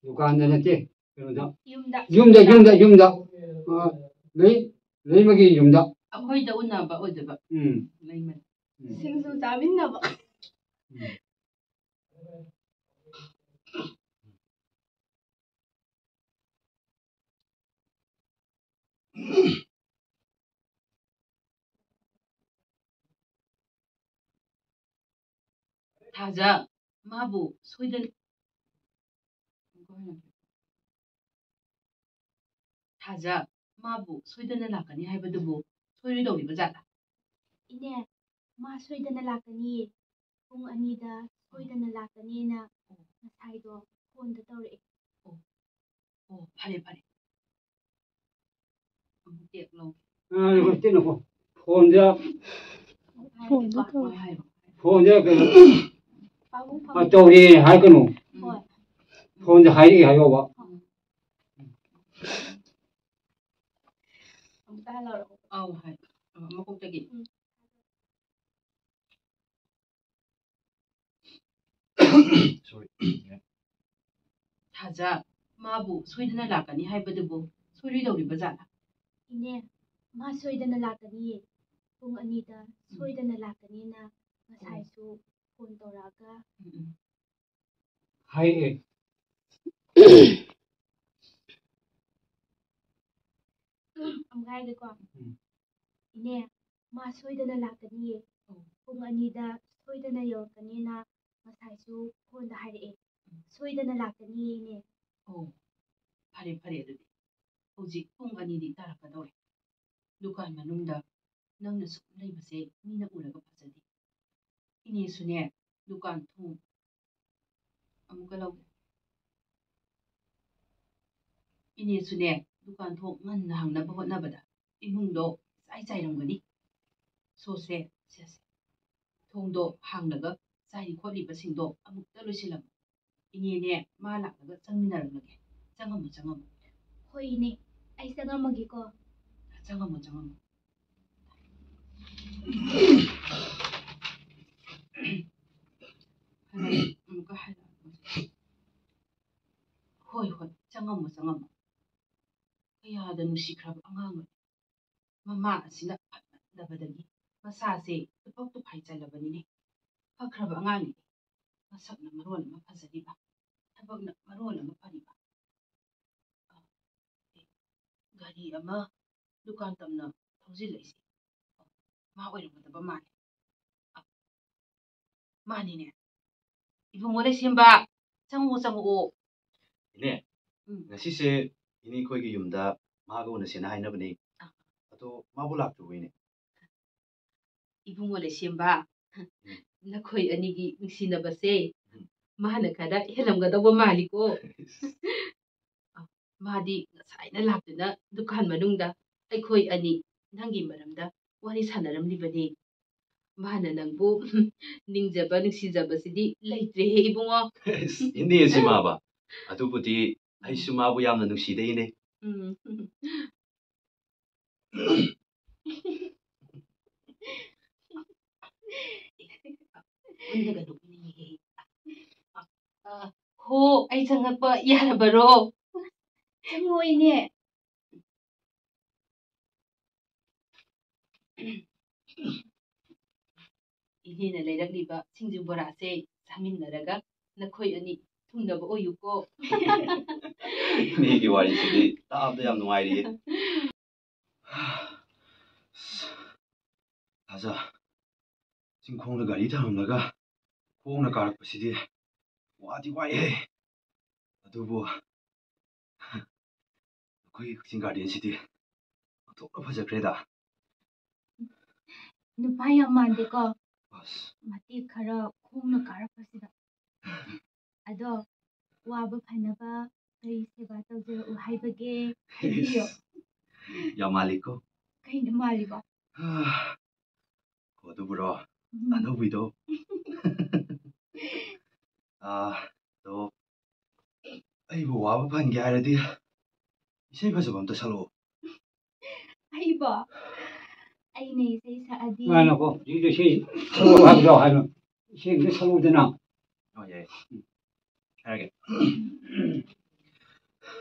ꯗꯨꯀꯥꯟꯗ ꯅꯠꯇꯦ, ꯀꯩꯅꯣꯗ꯫ ꯌꯨꯝꯗ꯫ ꯌꯨꯝꯗ, ꯌꯨꯝꯗ, ꯌꯨꯝꯗ꯫ ꯑꯥ, ꯂꯩ-, ꯂꯩꯃꯒꯤ ꯌꯨꯝꯗ꯫ ꯑꯩꯈꯣꯏꯗ ꯎꯅꯕ ꯑꯣꯏꯗꯣꯏꯕ꯫ ꯎꯝ꯫ ꯂꯩꯃ꯫ ꯎꯝ꯫ ꯁꯤꯡꯖꯨ ꯆꯥꯃꯤꯟꯅꯕ꯫ ꯎꯝ꯫ ꯊꯥꯖ, ꯃꯥꯕꯨ ꯁꯣꯏꯗꯅ, ꯊꯥꯖ, ꯃꯥꯕꯨ ꯁꯣꯏꯗꯅ ꯂꯥꯛꯀꯅꯤ ꯍꯥꯏꯕꯗꯨꯕꯨ ꯁꯣꯏꯔꯣꯏꯗꯧꯔꯤꯕ ꯖꯥꯠꯂꯥ? ꯏꯅꯦ, ꯃꯥ ꯁꯣꯏꯗꯅ ꯂꯥꯛꯀꯅꯤꯌꯦ꯫ ꯄꯨꯡ ꯑꯅꯤꯗ ꯁꯣꯏꯗꯅ ꯂꯥꯛꯀꯅꯤꯅ ꯉꯁꯥꯏꯗꯣ ꯐꯣꯟꯗ ꯇꯧꯔꯛꯑꯦ꯫ ꯑꯣ, ꯑꯣ, ꯐꯔꯦ, ꯐꯔꯦ꯫ ꯑꯃꯨꯛ ꯇꯦꯛ ꯂꯧꯒꯦ꯫ ꯑ, ꯉꯥꯏꯈꯣ, ꯏꯆꯦ, ꯉꯥꯏꯈꯣ꯫ ꯐꯣꯟꯗ, ꯐꯣꯟꯗ ꯇꯧ-, ꯍꯣꯏ, ꯍꯥꯏꯔꯣ꯫ ꯐꯣꯟꯗ ꯀꯩꯅꯣ, ꯄꯥꯕꯨꯡ ꯑ, ꯐꯝ-, ꯇꯧꯔꯦ ꯍꯥꯏꯒꯅꯨ꯫ ꯍꯣꯏ꯫ ꯐꯣꯟꯗ ꯍꯥꯏꯔꯛꯑꯦ ꯍꯥꯏꯌꯣꯕ꯫ ꯎꯝ꯫ ꯑꯃꯨꯛꯇ ꯍꯜꯂꯛꯑꯣ꯫ ꯑꯧ, ꯍꯥꯏ꯫ ꯑ, ꯃꯀꯣꯛꯇꯒꯤ꯫ ꯎꯝ꯫ Sorry꯫ ꯊꯥꯖ, ꯃꯥꯕꯨ ꯁꯣꯏꯗꯅ ꯂꯥꯛꯀꯅꯤ ꯍꯥꯏꯕꯗꯨꯕꯨ ꯁꯣꯏꯔꯣꯏꯗꯧꯔꯤꯕ ꯖꯥꯠꯂꯥ? ꯏꯅꯦ, ꯃꯥ ꯁꯣꯏꯗꯅ ꯂꯥꯛꯀꯅꯤꯌꯦ꯫ ꯄꯨꯡ ꯑꯅꯤꯗ ꯁꯣꯏꯗꯅ ꯂꯥꯛꯀꯅꯤꯅ ꯉꯁꯥꯏꯁꯨ ꯐꯣꯟ ꯇꯧꯔꯛꯑꯒ ꯎꯝ, ꯎꯝ꯫ ꯍꯥꯏꯔꯛꯑꯦ꯫ ꯑꯃꯨꯛ ꯍꯥꯏꯔꯒꯦꯀꯣ꯫ ꯎꯝ꯫ ꯏꯅꯦ, ꯃꯥ ꯁꯣꯏꯗꯅ ꯂꯥꯛꯀꯅꯤꯌꯦ꯫ ꯑꯣ꯫ ꯄꯨꯡ ꯑꯅꯤꯗ ꯁꯣꯏꯗꯅ ꯌꯧꯔꯛꯀꯅꯤꯅ ꯉꯁꯥꯏꯁꯨ ꯐꯣꯟꯗ ꯍꯥꯏꯔꯛꯑꯦ꯫ ꯎꯝ꯫ ꯁꯣꯏꯗꯅ ꯂꯥꯛꯀꯅꯤꯌꯦ, ꯏꯅꯦ꯫ ꯑꯣ, ꯐꯔꯦ, ꯐꯔꯦ ꯑꯗꯨꯗꯤ꯫ ꯍꯧꯖꯤꯛ ꯄꯨꯡ ꯑꯅꯤꯗꯤ ꯇꯥꯔꯛꯀꯗꯧꯔꯦ꯫ ꯗꯨꯀꯥꯟ ꯃꯅꯨꯡꯗ ꯅꯪꯅ ꯁꯨꯝ ꯂꯩꯕꯁꯦ ꯃꯤꯅ ꯎꯔꯒ ꯐꯖꯗꯦ꯫ ꯏꯅꯦꯁꯨꯅꯦ, ꯗꯨꯀꯥꯟ ꯊꯣꯡ ꯑꯃꯨꯛꯀ ꯂꯧꯒꯦ꯫ ꯏꯅꯦꯁꯨꯅꯦ, ꯗꯨꯀꯥꯟ ꯊꯣꯡ ꯉꯟꯅ ꯍꯥꯡꯅꯕ ꯍꯣꯠꯅꯕꯗ ꯏꯃꯨꯡꯗꯣ ꯏꯆꯥꯏ ꯆꯥꯏꯔꯝꯒꯅꯤ꯫ ꯁꯣꯁꯦ, ꯁꯦ, ꯁꯦ꯫ ꯊꯣꯡꯗꯣ ꯍꯥꯡꯂꯒ ꯆꯥꯏꯔꯤ ꯈꯣꯠꯂꯤꯕꯁꯤꯡꯗꯣ ꯑꯃꯨꯛꯇ ꯂꯣꯏꯁꯤꯜꯂꯝꯃꯨ꯫ ꯏꯅꯦꯅꯦ, ꯃꯥ ꯂꯥꯛꯂꯒ ꯆꯪꯃꯤꯟꯅꯔꯝꯂꯒꯦ꯫ ꯆꯪꯉꯝꯃꯨ, ꯆꯪꯉꯝꯃꯨ꯫ ꯍꯣꯏ, ꯏꯅꯦ꯫ ꯑꯩ ꯆꯪꯉꯝꯃꯒꯦꯀꯣ꯫ ꯆꯪꯉꯝꯃꯨ, ꯆꯪꯉꯝꯃꯨ꯫ ꯑꯃꯨꯛꯀ ꯍꯜꯂꯛꯑꯣ꯫ ꯍꯣꯏ, ꯍꯣꯏ, ꯆꯪꯉꯝꯃꯣ, ꯆꯪꯉꯝꯃꯣ꯫ ꯀꯌꯥꯗ ꯅꯨꯡꯁꯤꯈ꯭ꯔꯕ ꯑꯉꯥꯡꯅꯣ꯫ ꯃꯃꯥ ꯑꯁꯤꯅ ꯐꯠꯃꯟꯗꯕꯗꯒꯤ ꯃꯁꯥꯁꯦ ꯇꯨꯐꯥꯎ ꯇꯨꯐꯥꯏ ꯆꯜꯂꯕꯅꯤꯅꯦ꯫ ꯐꯈ꯭ꯔꯕ ꯑꯉꯥꯡꯅꯤ꯫ ꯃꯁꯛꯅ ꯃꯔꯣꯜ ꯑꯃ ꯐꯖꯔꯤꯕ, ꯊꯕꯛꯅ ꯃꯔꯣꯜ ꯑꯃ ꯐꯔꯤꯕ꯫ ꯑꯦ, ꯒꯥꯔꯤ ꯑꯃ ꯗꯨꯀꯥꯟ ꯇꯝꯅ ꯊꯧꯖꯤꯜꯂꯛꯏꯁꯦ꯫ ꯃꯥ ꯑꯣꯏꯔꯝꯒꯗꯕ ꯃꯥꯜꯂꯦ꯫ ꯑ, ꯃꯥꯅꯤꯅꯦ꯫ ꯏꯕꯨꯡꯉꯣ ꯂꯩꯁꯦꯝꯕ, ꯆꯪꯉꯛꯑꯣ, ꯆꯪꯉꯛꯑꯣ꯫ ꯏꯅꯦ, ꯎꯝ꯫ ꯉꯁꯤꯁꯦ ꯏꯅꯦ ꯑꯩꯈꯣꯏꯒꯤ ꯌꯨꯝꯗ ꯃꯥꯒ ꯎꯅꯁꯦꯅ ꯍꯥꯏꯅꯕꯅꯦ꯫ ꯑ꯫ ꯑꯗꯣ ꯃꯥꯕꯨ ꯂꯥꯛꯇ꯭ꯔꯤꯕꯣ ꯏꯅꯦ? ꯏꯕꯨꯡꯉꯣ ꯂꯩꯁꯦꯝꯕ, ꯎꯝ꯫ ꯅꯈꯣꯏ ꯑꯅꯤꯒꯤ ꯅꯨꯡꯁꯤꯅꯕꯁꯦ ꯎꯝ꯫ ꯃꯥꯅ ꯈꯔ ꯍꯦꯜꯂꯝꯒꯗꯧꯕ ꯃꯥꯜꯂꯤꯀꯣ꯫ ꯃꯥꯗꯤ ꯉꯁꯥꯏꯅ ꯂꯥꯛꯇꯨꯅ ꯗꯨꯀꯥꯟ ꯃꯅꯨꯡꯗ ꯑꯩꯈꯣꯏ ꯑꯅꯤ ꯅꯪꯒꯤ ꯃꯔꯝꯗ ꯋꯥꯔꯤ ꯁꯥꯟꯅꯔꯝꯂꯤꯕꯅꯤ꯫ ꯃꯥꯅ ꯅꯪꯕꯨ ꯅꯤꯡꯖꯕ ꯅꯨꯡꯁꯤꯖꯕꯁꯤꯗꯤ ꯂꯩꯇ꯭ꯔꯦꯍꯦ ꯏꯕꯨꯡꯉꯣ꯫ ꯏꯁ, ꯏꯅꯦ ꯁꯤꯃꯥꯕ꯫ ꯑꯗꯨꯕꯨꯗꯤ ꯑꯩꯁꯨ ꯃꯥꯕꯨ ꯌꯥꯝꯅ ꯅꯨꯡꯁꯤꯗ ꯏꯅꯦ꯫ ꯎꯝ꯫ ꯄꯨꯟꯗꯒ ꯅꯣꯛꯅꯤꯡꯉꯤꯍꯦ꯫ ꯑ, ꯍꯣ, ꯑꯩ ꯆꯪꯉꯛꯄ ꯌꯥꯔꯕꯔꯣ? ꯆꯪꯉꯣ, ꯏꯅꯦ꯫ ꯏꯅꯦꯅ ꯂꯩꯔꯛꯂꯤꯕ ꯁꯤꯡꯖꯨ ꯕꯣꯔꯥꯁꯦ ꯆꯥꯃꯤꯟꯅꯔꯒ ꯅꯈꯣꯏ ꯑꯅꯤ ꯊꯨꯡꯅꯕ ꯑꯣꯏꯌꯨꯀꯣ꯫ ꯏꯅꯦꯒꯤ ꯋꯥꯔꯤꯁꯤꯗꯤ ꯇꯥꯕꯗ ꯌꯥꯝ ꯅꯨꯡꯉꯥꯏꯔꯤꯌꯦ꯫ ꯊꯥꯖ, ꯆꯤꯡꯈꯣꯡꯗ ꯒꯥꯔꯤ ꯊꯝꯂꯝꯂꯒ ꯈꯣꯡꯅ ꯀꯥꯔꯛꯄꯁꯤꯗꯤ ꯋꯥꯗꯤ ꯋꯥꯏꯍꯦ꯫ ꯑꯗꯨꯕꯨ ꯑꯩꯈꯣꯏꯒꯤ ꯀꯛꯆꯤꯡ ꯒꯥꯔꯗꯦꯟꯁꯤꯗꯤ ꯑꯣꯟꯊꯣꯛꯅ ꯐꯖꯈ꯭ꯔꯦꯗ꯫ ꯅꯨꯄꯥ ꯌꯥꯝ ꯃꯥꯟꯗꯦꯀꯣ꯫ ꯑꯁ꯫ ꯃꯇꯦꯛ ꯈꯔ ꯈꯣꯡꯅ ꯀꯥꯔꯛꯄꯁꯤꯗ꯫ ꯑꯗꯣ, ꯋꯥꯕ ꯐꯅꯕ ꯀꯔꯤ ꯁꯦꯕꯥ ꯇꯧꯖꯔꯛꯎ ꯍꯥꯏꯕꯒꯦ? ꯍꯥꯏꯕꯤꯌꯣ꯫ ꯌꯥꯝ ꯃꯥꯜꯂꯤꯀꯣ꯫ ꯀꯩꯅꯣ ꯃꯥꯜꯂꯤꯕꯣ? ꯍꯣ, ꯑꯗꯨꯕꯨꯔꯣ? ꯎꯝ꯫ ꯑꯅꯧꯕꯤꯗꯣ? ꯑꯥ, ꯑꯗꯣ, ꯑꯩꯕꯨ ꯋꯥꯕ ꯐꯍꯟꯒꯦ ꯍꯥꯏꯔꯗꯤ ꯏꯁꯩ ꯐꯖꯕ ꯑꯝꯇ ꯁꯛꯂꯛꯑꯣ꯫ ꯑꯩꯕꯣ? ꯑꯩꯅ ꯏꯁꯩ ꯁꯛꯑꯗꯤ ꯉꯥꯏꯈꯣ, ꯍꯧꯖꯤꯛꯀꯤꯗꯣ ꯏꯁꯩ ꯁꯛꯂꯛꯑꯣ ꯍꯥꯏꯕꯗꯣ ꯍꯥꯏꯅꯣ꯫ ꯏꯁꯩ ꯑꯝꯇ ꯁꯛꯂꯛꯎꯗꯅ꯫ ꯑꯣ, ꯌꯥꯏ꯫ ꯍꯥꯏꯔꯒꯦ꯫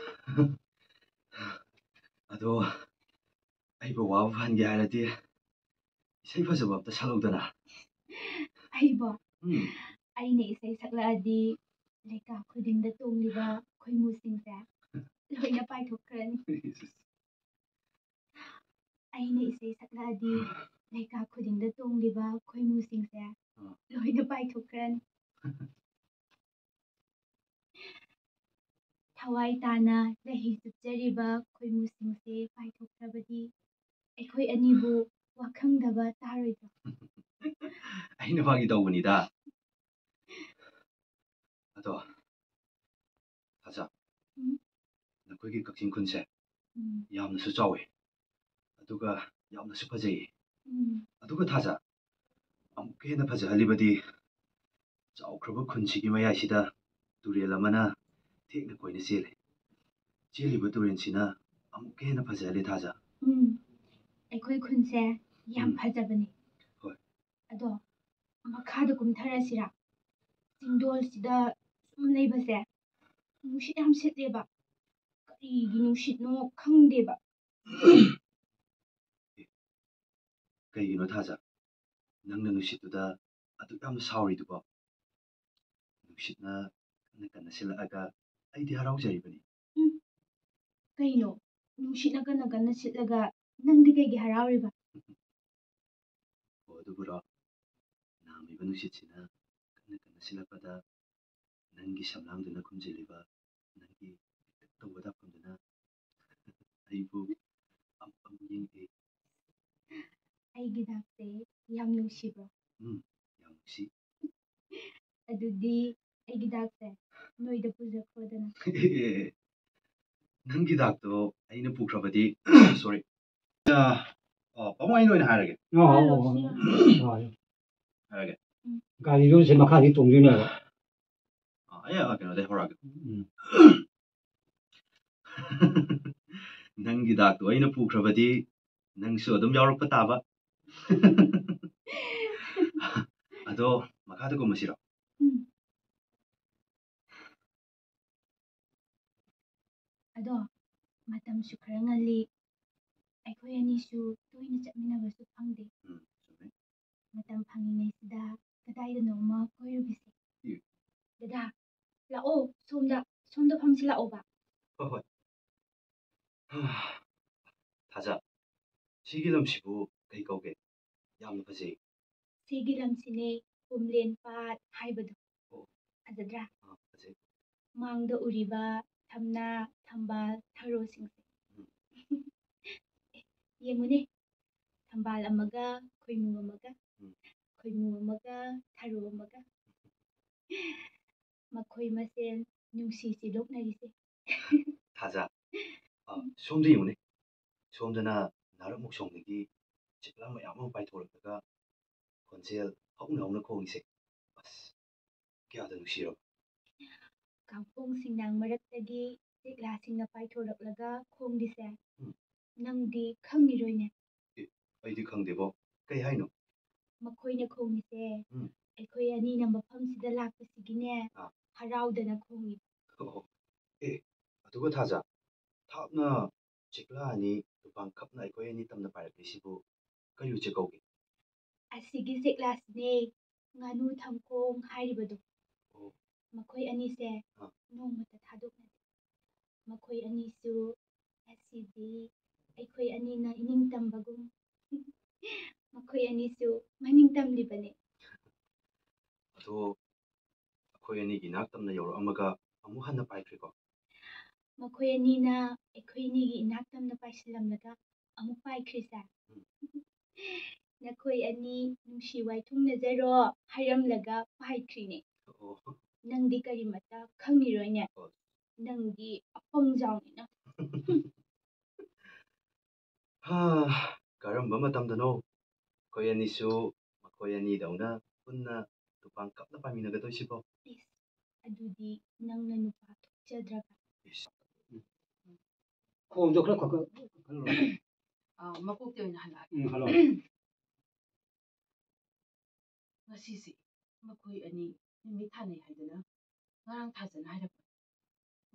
ꯑꯗꯣ ꯑꯩꯕꯨ ꯋꯥꯕ ꯐꯍꯟꯒꯦ ꯍꯥꯏꯔꯗꯤ ꯏꯁꯩ ꯐꯖꯕ ꯑꯝꯇ ꯁꯛꯂꯛꯎꯗꯅ꯫ ꯑꯩꯕꯣ? ꯎꯝ꯫ ꯑꯩꯅ ꯏꯁꯩ ꯁꯛꯂꯛꯑꯗꯤ ꯂꯩꯀꯥ ꯈꯨꯗꯤꯡꯗ ꯇꯣꯡꯂꯤꯕ ꯈꯣꯏꯃꯨꯁꯤꯡꯁꯦ ꯂꯣꯏꯅ ꯄꯥꯏꯊꯣꯛꯈ꯭ꯔꯅꯤ꯫ ꯑꯩꯅ ꯏꯁꯩ ꯁꯛꯂꯛꯑꯗꯤ ꯂꯩꯀꯥ ꯈꯨꯗꯤꯡꯗ ꯇꯣꯡꯂꯤꯕ ꯈꯣꯏꯃꯨꯁꯤꯡꯁꯦ ꯑꯥ꯫ ꯂꯣꯏꯅ ꯄꯥꯏꯊꯣꯛꯈ꯭ꯔꯅꯤ꯫ ꯊꯋꯥꯏ ꯇꯥꯅ ꯂꯩ ꯆꯨꯞꯆꯔꯤꯕ ꯈꯣꯏꯃꯨꯁꯤꯡꯁꯦ ꯄꯥꯏꯊꯣꯛꯈ꯭ꯔꯕꯗꯤ ꯑꯩꯈꯣꯏ ꯑꯅꯤꯕꯨ ꯋꯥꯈꯪꯗꯕ ꯇꯥꯔꯣꯏꯗ꯭ꯔꯣ? ꯑꯩꯅ ꯐꯥꯒꯤ ꯇꯧꯕꯅꯤꯗ꯫ ꯑꯗꯣ, ꯊꯥꯖ, ꯎꯝ? ꯅꯈꯣꯏꯒꯤ ꯀꯛꯆꯤꯡ ꯈꯨꯟꯁꯦ ꯎꯝ꯫ ꯌꯥꯝꯅꯁꯨ ꯆꯥꯎꯋꯤ, ꯑꯗꯨꯒ ꯌꯥꯝꯅꯁꯨ ꯐꯖꯩꯌꯦ꯫ ꯎꯝ꯫ ꯑꯗꯨꯒ ꯊꯥꯖ, ꯑꯃꯨꯛꯀ ꯍꯦꯟꯅ ꯐꯖꯍꯜꯂꯤꯕꯗꯤ ꯆꯥꯎꯈ꯭ꯔꯕ ꯈꯨꯟꯁꯤꯒꯤ ꯃꯌꯥꯏꯁꯤꯗ ꯇꯨꯔꯦꯜ ꯑꯃꯅ ꯊꯦꯛꯅ ꯀꯣꯏꯅ ꯆꯦꯜꯂꯤ꯫ ꯆꯦꯜꯂꯤꯕ ꯇꯨꯔꯦꯜꯁꯤꯅ ꯑꯃꯨꯛꯀ ꯍꯦꯟꯅ ꯐꯖꯍꯜꯂꯤ ꯊꯥꯖ꯫ ꯎꯝ, ꯑꯩꯈꯣꯏ ꯈꯨꯟꯁꯦ ꯌꯥꯝ ꯎꯝ꯫ ꯐꯖꯕꯅꯤ꯫ ꯍꯣꯏ꯫ ꯑꯗꯣ ꯃꯈꯥꯗ ꯀꯨꯝꯊꯔꯁꯤꯔꯥ? ꯆꯤꯡꯗꯣꯜꯁꯤꯗ ꯁꯨꯝ ꯂꯩꯕꯁꯦ ꯅꯨꯡꯁꯤꯠ ꯌꯥꯝ ꯁꯤꯠꯂꯦꯕ꯫ ꯀꯔꯤꯒꯤ ꯅꯨꯡꯁꯤꯠꯅꯣ ꯈꯪꯗꯦꯕ꯫ ꯀꯩꯒꯤꯅꯣ ꯊꯥꯖ? ꯅꯪꯅ ꯅꯨꯡꯁꯤꯠꯇꯨꯗ ꯑꯗꯨꯛ ꯌꯥꯝꯅ ꯁꯥꯎꯔꯤꯗꯨꯕꯣ? ꯅꯨꯡꯁꯤꯠꯅ ꯀꯟꯅ ꯀꯟꯅ ꯁꯤꯜꯂꯛꯑꯒ ꯑꯩꯗꯤ ꯍꯔꯥꯎꯖꯔꯤꯕꯅꯤ꯫ ꯎꯝ, ꯀꯩꯅꯣ? ꯅꯨꯡꯁꯤꯠꯅ ꯀꯟꯅ ꯀꯟꯅ ꯁꯤꯠꯂꯒ ꯅꯪꯗꯤ ꯀꯩꯒꯤ ꯍꯔꯥꯎꯔꯤꯕ? ꯑꯣ, ꯑꯗꯨꯕꯨꯔꯣ? ꯅꯥꯝꯃꯤꯕ ꯅꯨꯡꯁꯤꯠꯁꯤꯅ ꯀꯟꯅ ꯀꯟꯅ ꯁꯤꯜꯂꯛꯄꯗ ꯅꯪꯒꯤ ꯁꯝꯂꯥꯡꯗꯨꯅ ꯈꯨꯝꯖꯤꯜꯂꯤꯕ ꯅꯪꯒꯤ ꯄꯤꯛꯇꯛ ꯇꯧꯕ ꯗꯥꯛꯐꯝꯗꯨꯅ ꯑꯩꯕꯨ ꯑꯃꯨꯛ ꯑꯃꯨꯛ ꯌꯦꯡꯉꯛꯏ꯫ ꯑꯩꯒꯤ ꯗꯥꯛꯁꯦ ꯌꯥꯝ ꯅꯨꯡꯁꯤꯕ꯭ꯔꯣ? ꯎꯝ, ꯌꯥꯝ ꯅꯨꯡꯁꯤ꯫ ꯑꯗꯨꯗꯤ ꯑꯩꯒꯤ ꯗꯥꯛꯁꯦ ꯅꯣꯏꯗ ꯄꯨꯖꯈ꯭ꯔꯣꯗꯅ꯫ ꯅꯪꯒꯤ ꯗꯥꯛꯇꯣ ꯑꯩꯅ ꯄꯨꯈ꯭ꯔꯕꯗꯤ, sorry꯫ ꯑ, ꯑ, ꯄꯥꯕꯨꯡ, ꯑꯩꯅ ꯑꯣꯏꯅ ꯍꯥꯏꯔꯒꯦ꯫ ꯑ, ꯑ, ꯑ, ꯑ, ꯑ, ꯍꯥꯏꯔꯒꯦ꯫ ꯎꯝ꯫ ꯒꯥꯔꯤꯗꯣ ꯁꯤ ꯃꯈꯥꯗꯤ ꯇꯣꯡꯗꯣꯏꯅꯦꯕ꯫ ꯑ, ꯑꯩ, ꯑ, ꯀꯩꯅꯣꯗꯩ ꯍꯧꯔꯛꯑꯒꯦ꯫ ꯎꯝ꯫ ꯅꯪꯒꯤ ꯗꯥꯛꯇꯣ ꯑꯩꯅ ꯄꯨꯈ꯭ꯔꯕꯗꯤ ꯅꯪꯁꯨ ꯑꯗꯨꯝ ꯌꯥꯎꯔꯛꯄ ꯇꯥꯕ꯫ ꯑꯗꯣ, ꯃꯈꯥꯗ ꯀꯨꯝꯃꯁꯤꯔꯣ? ꯎꯝ꯫ ꯑꯗꯣ, ꯃꯇꯝꯁꯨ ꯈꯔ ꯉꯜꯂꯤ꯫ ꯑꯩꯈꯣꯏ ꯑꯅꯤꯁꯨ ꯇꯣꯏꯅ ꯆꯠꯃꯤꯟꯅꯕꯁꯨ ꯐꯪꯗꯦ꯫ ꯎꯝ, ꯆꯨꯝꯃꯦ꯫ ꯃꯇꯝ ꯐꯪꯉꯤꯉꯩꯁꯤꯗ ꯀꯗꯥꯏꯗꯅꯣ ꯑꯃ ꯀꯣꯏꯔꯨꯒꯦꯁꯦ꯫ ꯏ꯫ ꯗꯗꯥ, ꯂꯥꯛꯑꯣ, ꯁꯣꯝꯗ, ꯁꯣꯝꯗ ꯐꯝꯁꯤ ꯂꯥꯛꯑꯣꯕ꯫ ꯍꯣꯏ, ꯍꯣꯏ꯫ ꯊꯥꯖ, ꯁꯤꯒꯤ ꯂꯝꯁꯤꯕꯨ ꯀꯩ ꯀꯧꯒꯦ? ꯌꯥꯝꯅ ꯐꯖꯩ꯫ ꯁꯤꯒꯤ ꯂꯝꯁꯤꯅꯦ ꯄꯨꯝꯂꯦꯟ ꯄꯥꯠ ꯍꯥꯏꯕꯗꯣ꯫ ꯑꯣ꯫ ꯐꯖꯗ꯭ꯔꯥ? ꯑꯥ, ꯐꯖꯩ꯫ ꯃꯥꯡꯗ ꯎꯔꯤꯕ ꯊꯝꯅꯥ, ꯊꯝꯕꯥꯜ, ꯊꯔꯣꯁꯤꯡꯁꯦ꯫ ꯎꯝ꯫ ꯌꯦꯡꯉꯨꯅꯦ, ꯊꯝꯕꯥꯜ ꯑꯃꯒ, ꯈꯣꯏꯃꯨ ꯑꯃꯒ, ꯎꯝ꯫ ꯈꯣꯏꯃꯨ ꯑꯃꯒ, ꯊꯔꯣ ꯑꯃꯒ꯫ ꯃꯈꯣꯏ ꯃꯁꯦꯟ ꯅꯨꯡꯁꯤ ꯁꯤꯗꯣꯛꯅꯔꯤꯁꯦ꯫ ꯊꯥꯖ, ꯑ, ꯁꯣꯝꯗ ꯌꯦꯡꯉꯨꯅꯦ꯫ ꯁꯣꯝꯗꯅ ꯅꯥꯔꯛ ꯃꯣꯛꯁꯣꯡꯗꯒꯤ ꯆꯤꯛꯂꯥ ꯃꯌꯥꯝ ꯑꯃ ꯄꯥꯏꯊꯣꯔꯛꯂꯒ ꯈꯣꯟꯖꯦꯜ ꯍꯧꯅ ꯍꯧꯅ ꯈꯣꯡꯉꯤꯁꯦ꯫ ꯑꯁ, ꯀꯌꯥꯗ ꯅꯨꯡꯁꯤꯔꯕ꯫ ꯀꯥꯡꯄꯣꯡ ꯁꯤꯡꯅꯥꯡ ꯃꯔꯛꯇꯒꯤ ꯆꯤꯛꯂꯥꯁꯤꯡꯅ ꯄꯥꯏꯊꯣꯔꯛꯂꯒ ꯈꯣꯡꯂꯤꯁꯦ꯫ ꯎꯝ꯫ ꯅꯪꯗꯤ ꯈꯪꯉꯤꯔꯣꯏꯅꯦ꯫ ꯑꯦ, ꯑꯩꯗꯤ ꯈꯪꯗꯦꯕꯣ꯫ ꯀꯩ ꯍꯥꯏꯅꯣ? ꯃꯈꯣꯏꯅ ꯈꯣꯡꯉꯤꯁꯦ ꯎꯝ꯫ ꯑꯩꯈꯣꯏ ꯑꯅꯤꯅ ꯃꯐꯝꯁꯤꯗ ꯂꯥꯛꯄꯁꯤꯒꯤꯅꯦ, ꯑꯥ꯫ ꯍꯔꯥꯎꯗꯅ ꯈꯣꯡꯉꯤ꯫ ꯑꯣ, ꯑꯦ, ꯑꯗꯨꯒ ꯊꯥꯖ, ꯊꯥꯞꯅ ꯆꯤꯛꯂꯥ ꯑꯅꯤ ꯇꯨꯄꯥꯡ ꯈꯞꯅ ꯑꯩꯈꯣꯏ ꯑꯅꯤ ꯇꯝꯅ ꯄꯥꯏꯔꯛꯂꯤꯁꯤꯕꯨ ꯀꯔꯤ ꯎꯆꯦꯛ ꯀꯧꯒꯦ? ꯑꯁꯤꯒꯤ ꯆꯤꯛꯂꯥꯁꯤꯅꯦ ꯉꯥꯅꯨ ꯊꯝꯈꯣꯡ ꯍꯥꯏꯔꯤꯕꯗꯣ꯫ ꯑꯣ꯫ ꯃꯈꯣꯏ ꯑꯅꯤꯁꯦ ꯑꯥ꯫ ꯅꯣꯡꯃꯇ ꯊꯥꯗꯣꯛꯅꯗꯦ꯫ ꯃꯈꯣꯏ ꯑꯅꯤꯁꯨ ꯉꯁꯤꯗꯤ ꯑꯩꯈꯣꯏ ꯑꯅꯤꯅ ꯏꯅꯤꯡ ꯇꯝꯕꯒꯨꯝ ꯃꯈꯣꯏ ꯑꯅꯤꯁꯨ ꯃꯅꯤꯡ ꯇꯝꯂꯤꯕꯅꯦ꯫ ꯑꯗꯣ ꯑꯩꯈꯣꯏ ꯑꯅꯤꯒꯤ ꯏꯅꯥꯛ ꯇꯝꯅ ꯌꯧꯔꯛꯑꯝꯃꯒ ꯑꯃꯨꯛ ꯍꯟꯅ ꯄꯥꯏꯈ꯭ꯔꯦꯀꯣ? ꯃꯈꯣꯏ ꯑꯅꯤꯅ ꯑꯩꯈꯣꯏ ꯑꯅꯤꯒꯤ ꯏꯅꯥꯛ ꯇꯝꯅ ꯄꯥꯏꯁꯤꯜꯂꯝꯂꯒ ꯑꯃꯨꯛ ꯄꯥꯏꯈ꯭ꯔꯤꯁꯦ꯫ ꯎꯝ꯫ "ꯅꯈꯣꯏ ꯑꯅꯤ ꯅꯨꯡꯁꯤ ꯋꯥꯏꯊꯨꯡꯅꯖꯔꯣ" ꯍꯥꯏꯔꯝꯂꯒ ꯄꯥꯏꯈ꯭ꯔꯤꯅꯦ꯫ ꯑꯣ꯫ ꯅꯪꯗꯤ ꯀꯔꯤꯃꯠꯇ ꯈꯪꯉꯤꯔꯣꯏꯅꯦ꯫ ꯍꯣꯏ꯫ ꯅꯪꯗꯤ ꯑꯄꯪꯖꯥꯎꯅꯤꯅ꯫ ꯍꯥ, ꯀꯔꯝꯕ ꯃꯇꯝꯗꯅꯣ ꯑꯩꯈꯣꯏ ꯑꯅꯤꯁꯨ ꯃꯈꯣꯏ ꯑꯅꯤꯗꯧꯅ ꯄꯨꯟꯅ ꯇꯨꯄꯥꯡ ꯀꯞꯅ ꯄꯥꯏꯃꯤꯟꯅꯒꯗꯣꯏꯁꯤꯕꯣ? ꯏꯁ, ꯑꯗꯨꯗꯤ ꯅꯪꯅ ꯅꯨꯄꯥ ꯊꯣꯛꯆꯗ꯭ꯔꯒ꯫ ꯏꯁ꯫ ꯈꯣꯡꯗꯣ ꯈꯔ ꯈꯣꯠꯀꯠ-, ꯈꯣꯠꯀꯠꯂꯨꯔꯣ꯫ ꯑ, ꯃꯀꯣꯛꯇ ꯑꯣꯏꯅ ꯍꯜꯂꯛꯑꯒꯦ꯫ ꯎꯝ, ꯍꯜꯂꯣ꯫ ꯉꯁꯤꯁꯦ ꯃꯈꯣꯏ ꯑꯅꯤ ꯅꯨꯃꯤꯠ ꯊꯥꯅꯩ ꯍꯥꯏꯗꯅ ꯉꯔꯥꯡ ꯊꯥꯖꯅ ꯍꯥꯏꯔꯛꯄꯅꯤ꯫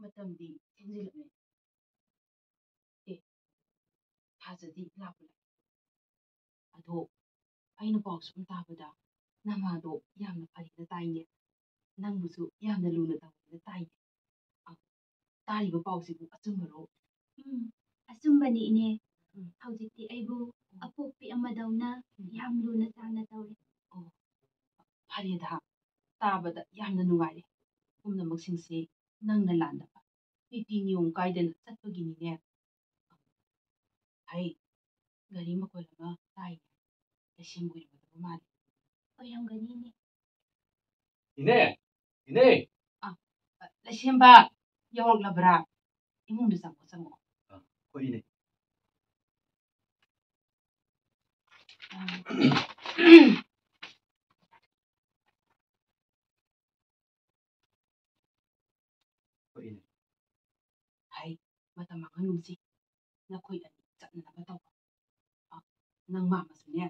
ꯃꯇꯝꯗꯤ ꯊꯦꯡꯖꯤꯜꯂꯛꯂꯦ꯫ ꯑꯦ, ꯊꯥꯖꯗꯤ ꯂꯥꯛꯄ ꯂꯥꯛꯑꯦ꯫ ꯑꯗꯣ ꯑꯩꯅ ꯄꯥꯎ ꯁꯨꯝ ꯇꯥꯕꯗ ꯅꯃꯥꯗꯣ ꯌꯥꯝꯅ ꯐꯔꯦꯅ ꯇꯥꯏꯅꯦ꯫ ꯅꯪꯕꯨꯁꯨ ꯌꯥꯝꯅ ꯂꯨꯅ ꯇꯧꯋꯦꯅ ꯇꯥꯏꯅꯦ꯫ ꯑ, ꯇꯥꯔꯤꯕ ꯄꯥꯎꯁꯤꯕꯨ ꯑꯆꯨꯝꯕꯔꯣ? ꯎꯝ, ꯑꯆꯨꯝꯕꯅꯤ, ꯏꯅꯦ꯫ ꯎꯝ꯫ ꯍꯧꯖꯤꯛꯇꯤ ꯑꯩꯕꯨ ꯑꯄꯣꯛꯄꯤ ꯑꯃꯗꯧꯅ ꯎꯝ꯫ ꯌꯥꯝ ꯂꯨꯅ ꯆꯥꯟꯅ ꯇꯧꯔꯦ꯫ ꯑꯣ, ꯐꯔꯦꯗ, ꯇꯥꯕꯗ ꯌꯥꯝꯅ ꯅꯨꯡꯉꯥꯏꯔꯦ꯫ ꯄꯨꯝꯅꯃꯛꯁꯤꯡꯁꯤ ꯅꯪꯅ ꯂꯥꯟꯗꯕ, ꯅꯤꯇꯤ ꯅꯤꯌꯣꯝ ꯀꯥꯏꯗꯅ ꯆꯠꯄꯒꯤꯅꯤꯅꯦ꯫ ꯍꯩ, ꯒꯥꯔꯤ ꯃꯈꯣꯜ ꯑꯃ ꯇꯥꯏꯅꯦ꯫ ꯂꯩꯁꯦꯝꯕ ꯑꯣꯏꯔꯝꯒꯗꯕ ꯃꯥꯜꯂꯤ꯫ ꯑꯣꯏꯔꯝꯒꯅꯤꯅꯦ꯫ ꯏꯅꯦ! ꯏꯅꯦ! ꯑ, ꯑ, ꯂꯩꯁꯦꯝꯕ ꯌꯧꯔꯛꯂꯕ꯭ꯔꯥ? ꯏꯃꯨꯡꯗ ꯆꯪꯉꯣ, ꯆꯪꯉꯣ꯫ ꯑ, ꯍꯣꯏ, ꯏꯅꯦ꯫ ꯑ, ꯍꯣꯏ, ꯏꯅꯦ꯫ ꯍꯩ, ꯃꯇꯝ ꯃꯥꯡꯍꯟꯒꯨꯝꯁꯤ꯫ ꯅꯈꯣꯏ ꯑꯅꯤ ꯆꯠꯅꯅꯕ ꯇꯧꯔꯣ꯫ ꯑ, ꯅꯪ ꯃꯥꯃꯁꯨꯅꯦ,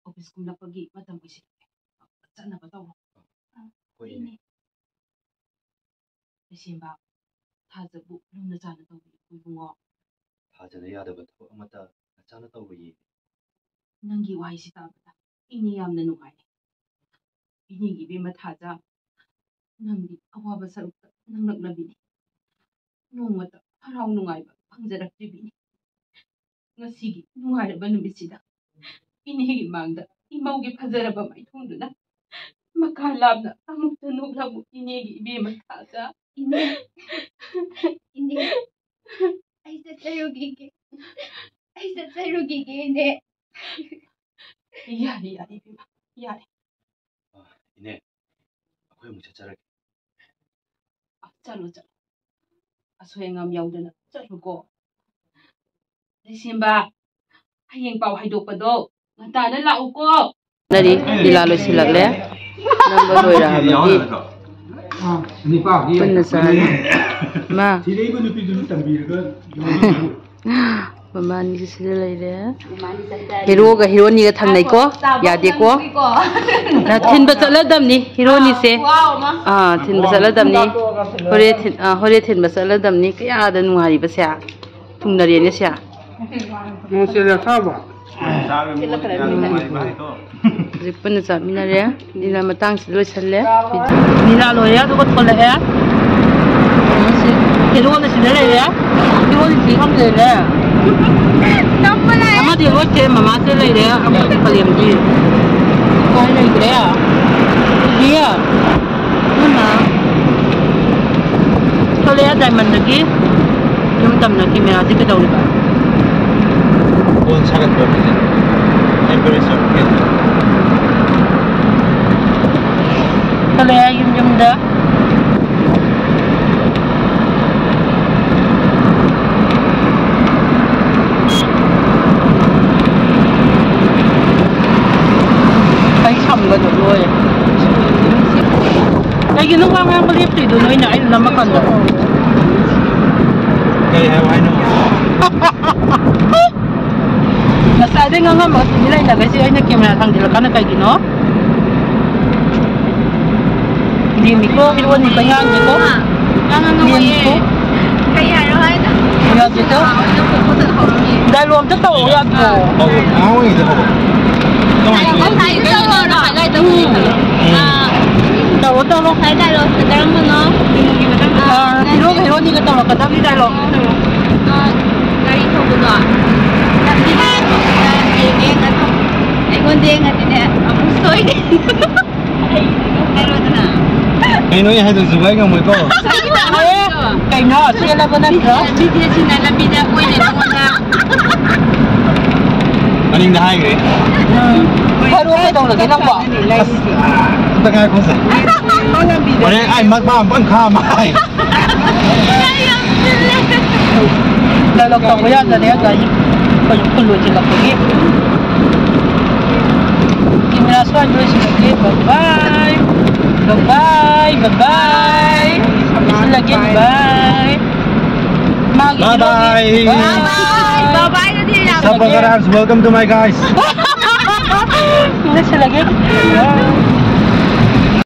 ꯑꯣꯐꯤꯁ ꯀꯨꯝꯂꯛꯄꯒꯤ ꯃꯇꯝ ꯑꯣꯏꯁꯤꯜꯂꯛꯂꯦ꯫ ꯑ, ꯆꯠꯅꯕ ꯇꯧꯔꯣ꯫ ꯑ, ꯍꯣꯏ, ꯏꯅꯦ꯫ ꯏꯅꯦ꯫ ꯂꯩꯁꯦꯝꯕ, ꯊꯥꯖꯕꯨ ꯂꯨꯅ ꯆꯥꯟꯅ ꯇꯧꯕꯤꯌꯨ, ꯏꯕꯨꯡꯉꯣ꯫ ꯊꯥꯖꯅ ꯌꯥꯗꯕ ꯊꯕꯛ ꯑꯃꯠꯇ ꯅꯆꯥꯅ ꯇꯧꯔꯣꯏꯌꯦ꯫ ꯅꯪꯒꯤ ꯋꯥꯍꯩꯁꯤ ꯇꯥꯕꯗ ꯏꯅꯦ ꯌꯥꯝꯅ ꯅꯨꯡꯉꯥꯏꯔꯦ꯫ ꯏꯅꯦꯒꯤ ꯏꯕꯦꯝꯃ ꯊꯥꯖ, ꯅꯪꯗꯤ ꯑꯋꯥꯕ ꯁꯔꯨꯛꯇ ꯅꯪꯂꯛꯂꯕꯤꯅꯤ꯫ ꯅꯣꯡꯃꯇ ꯍꯔꯥꯎ ꯅꯨꯡꯉꯥꯏꯕ ꯐꯪꯖꯔꯛꯇ꯭ꯔꯤꯕꯤꯅꯤ꯫ ꯉꯁꯤꯒꯤ ꯅꯨꯡꯉꯥꯏꯔꯕ ꯅꯨꯃꯤꯠꯁꯤꯗ ꯏꯅꯦꯒꯤ ꯃꯥꯡꯗ ꯏꯃꯧꯒꯤ ꯐꯖꯔꯕ ꯃꯥꯏꯊꯣꯡꯗꯨꯅ ꯃꯀꯥ ꯂꯥꯝꯅ ꯑꯃꯨꯛꯇ ꯅꯣꯛꯂꯝꯃꯨ ꯏꯅꯦꯒꯤ ꯏꯕꯦꯝꯃ ꯊꯥꯖ꯫ ꯏꯅꯦ, ꯏꯅꯦ, ꯑꯩ ꯆꯠꯆꯔꯨꯈꯤꯒꯦ, ꯑꯩ ꯆꯠꯆꯔꯨꯈꯤꯒꯦ, ꯏꯅꯦ꯫ ꯌꯥꯔꯦ, ꯌꯥꯔꯦ, ꯏꯕꯦꯝꯃ, ꯌꯥꯔꯦ꯫ ꯑ, ꯏꯅꯦ, ꯑꯩꯈꯣꯏ ꯑꯃꯨꯛ ꯆꯠꯆꯔꯒꯦ꯫ ꯑ, ꯆꯠꯂꯣ, ꯆꯠꯂꯣ꯫ ꯑꯁꯣꯏ ꯑꯉꯥꯝ ꯌꯥꯎꯗꯅ ꯆꯠꯂꯨꯀꯣ꯫ ꯂꯩꯁꯦꯝꯕ, ꯍꯌꯦꯡ ꯄꯥꯎ ꯍꯥꯏꯗꯣꯛꯄꯗꯣ ꯉꯟꯇꯥꯅ ꯂꯥꯛꯎꯀꯣ꯫ ꯅꯔꯤ ꯂꯤꯂꯥ ꯂꯣꯏꯁꯤꯜꯂꯛꯂꯦ꯫ ꯅꯝꯕ ꯂꯣꯏꯔꯛꯑꯕꯒꯤ ꯄꯨꯟꯅ ꯆꯥꯔꯅꯤ꯫ ꯃꯥ꯫ ꯊꯤꯔꯛꯏꯕ ꯅꯨꯄꯤꯗꯨꯅ ꯇꯝꯕꯤꯔꯒ ꯃꯃꯥꯅꯤꯁꯨ ꯁꯤꯗ ꯂꯩꯔꯦ꯫ ꯍꯦꯔꯣꯒ ꯍꯦꯔꯣꯅꯤꯒ ꯊꯪꯅꯩꯀꯣ꯫ ꯌꯥꯗꯦꯀꯣ꯫ ꯅ ꯊꯤꯟꯕ ꯆꯠꯂꯗꯝꯅꯤ ꯍꯦꯔꯣꯅꯤꯁꯦ꯫ ꯑꯥ, ꯊꯤꯟꯕ ꯆꯠꯂꯗꯝꯅꯤ꯫ ꯍꯣꯔꯦꯟ ꯊꯤꯟ-, ꯑꯥ, ꯍꯣꯔꯦꯟ ꯊꯤꯟꯕ ꯆꯠꯂꯗꯝꯅꯤ꯫ ꯀꯌꯥꯗ ꯅꯨꯡꯉꯥꯏꯔꯤꯕꯁꯦ꯫ ꯊꯨꯡꯅꯔꯦꯅꯦ ꯁꯦ꯫ ꯅꯪ ꯁꯦ ꯂꯦꯞꯊꯕ? ꯍꯧꯖꯤꯛ ꯄꯨꯟꯅ ꯆꯥꯃꯤꯟꯅꯔꯦ꯫ ꯂꯤꯂꯥ ꯃꯇꯥꯡꯁꯤ ꯂꯣꯏꯁꯜꯂꯦ꯫ ꯂꯤꯂꯥ ꯂꯣꯏꯔꯦ, ꯑꯗꯨꯒ ꯊꯣꯛꯂꯛꯑꯦ꯫ ꯍꯦꯔꯣꯅ ꯁꯤꯗ ꯂꯩꯔꯦ꯫ ꯍꯦꯔꯣꯗꯤ ꯁꯤ ꯈꯪꯗꯦꯅꯦ꯫ ꯑꯃꯗꯤ ꯂꯣꯏ ꯆꯦꯟ ꯃꯃꯥꯁꯦ ꯂꯩꯔꯦ, ꯑꯃꯗꯤ ꯀꯂꯦꯝꯗꯤ꯫ ꯀꯥꯏ ꯂꯩꯈ꯭ꯔꯦ? ꯁꯤ? ꯏꯃꯥ꯫ ꯊꯣꯛꯂꯛꯑꯦ ꯗꯥꯏꯃꯟꯗꯒꯤ꯫ ꯌꯨꯝ ꯇꯝꯅ ꯀꯦꯃꯦꯔꯥꯁꯤ ꯀꯩꯗꯧꯔꯤꯕ? ꯐꯣꯟ ꯁꯥꯒꯠꯄ ꯃꯤꯁꯦ꯫ ꯇꯦꯝꯄꯔꯦꯆꯔ ꯍꯦꯟꯕ꯫ ꯊꯣꯛꯂꯛꯑꯦ ꯌꯨꯝ ꯌꯨꯝꯗ꯫ ꯑꯩ ꯁꯝꯒꯗꯣ ꯂꯣꯏꯔꯦ꯫ ꯀꯩꯒꯤꯅꯣ ꯋꯥ ꯉꯥꯡꯕ ꯂꯦꯞꯇ꯭ꯔꯤꯗꯣ ꯅꯣꯏꯅ? ꯑꯩꯅ ꯅꯝꯃꯀꯥꯟꯗ꯫ ꯀꯩ ꯍꯥꯏꯌꯣ ꯍꯥꯏꯅꯣ? ꯉꯁꯥꯏꯗꯩ ꯉꯥꯡꯉꯝꯃꯒ ꯇꯨꯃꯤꯟ ꯂꯩꯅꯒꯩꯁꯦ ꯑꯩꯅ ꯀꯦꯃꯦꯔꯥ ꯊꯥꯡꯖꯤꯜꯂꯀꯥꯟꯗ ꯀꯩꯒꯤꯅꯣ? ꯂꯦꯝꯃꯤꯀꯣ, ꯍꯤꯔꯣꯅꯤꯀꯣ, ꯉꯥꯡꯉꯤꯀꯣ꯫ ꯉꯥꯡꯉꯝꯃꯣꯏꯌꯦ꯫ ꯂꯦꯝꯃꯤꯀꯣ꯫ ꯀꯩ ꯍꯥꯏꯔꯣ ꯍꯥꯏꯅꯣ? ꯌꯥꯗꯦꯀꯣ꯫ ꯗꯥꯏꯂꯣꯛ ꯑꯝꯇ ꯇꯧꯔꯛꯑꯣ ꯌꯥꯗ꯭ꯔꯣ? ꯇꯧ, ꯑꯉꯥꯡ ꯑꯣꯏꯔꯤꯉꯩꯗ ꯇꯧ꯫ ꯀꯃꯥꯏꯅ ꯇꯧ? ꯉꯁꯥꯏꯒꯤ ꯗꯥꯏꯂꯣꯛꯇꯣ highlight ꯇꯧꯕꯤꯌꯨ꯫ ꯎꯝ꯫ ꯑꯥ, ꯇꯧꯔꯣ, ꯇꯧꯔꯣ꯫ ꯉꯁꯥꯏ ꯗꯥꯏꯂꯣꯛꯁꯦ ꯀꯔꯝꯕꯅꯣ? ꯑꯥ, ꯍꯤꯔꯣꯒ ꯍꯤꯔꯣꯅꯤꯒ ꯇꯧꯔꯛꯀꯗꯕꯅꯤ ꯗꯥꯏꯂꯣꯛ꯫ ꯑꯥ, ꯒꯥꯔꯤ ꯊꯧꯕꯗꯣ꯫ ꯂꯝꯕꯤꯗ ꯌꯦꯡꯉꯦ, ꯑꯩꯉꯣꯟꯗ ꯌꯦꯡꯉꯗꯤꯅꯦ, ꯑꯃꯨꯛ ꯁꯣꯏꯅꯤ꯫ ꯀꯩꯅꯣ ꯑꯩ ꯍꯥꯏꯗꯣꯏꯁꯤꯕꯨ? ꯑꯩ ꯉꯝꯃꯣꯏꯀꯣ꯫ ꯑꯦ, ꯀꯩꯅꯣ? ꯆꯦꯜꯂꯕ ꯅꯠꯇ꯭ꯔꯣ? ꯃꯤꯁꯦ ꯁꯤꯅ ꯂꯝꯕꯤꯗ ꯑꯣꯏꯅ ꯅꯉꯣꯟꯗ꯫ ꯃꯅꯤꯡꯗ ꯍꯥꯏꯈ꯭ꯔꯦ꯫ ꯎꯝ꯫ ꯍꯦꯔꯣ ꯀꯩꯗꯧꯔꯒꯦ ꯅꯪꯕꯣ? ꯑꯁ, ꯑꯝꯇ ꯉꯥꯏꯈꯣꯁꯦ꯫ ꯍꯣꯔꯦꯟ ꯑꯩ ꯃꯄꯥ ꯑꯝꯇꯪ ꯈꯥꯝꯃ ꯍꯥꯏ꯫ ꯗꯥꯏꯂꯣꯛ ꯇꯧꯕ ꯌꯥꯗꯔꯦ, ꯒꯥꯔꯤ ꯐꯨꯜ ꯂꯣꯏꯁꯤꯜꯂꯛꯄꯒꯤ꯫ ꯀꯦꯃꯦꯔꯥ ꯁ꯭ꯋꯥꯏꯗ ꯂꯣꯏꯁꯤꯜꯂꯒꯦ꯫ Bye bye. Bye bye, bye bye. ꯂꯣꯏꯁꯤꯜꯂꯒꯦ, bye. ꯃꯥꯒꯤ bye bye. Bye bye. What's up, Bagarans? Welcome to my guys. Hindi siya lagi.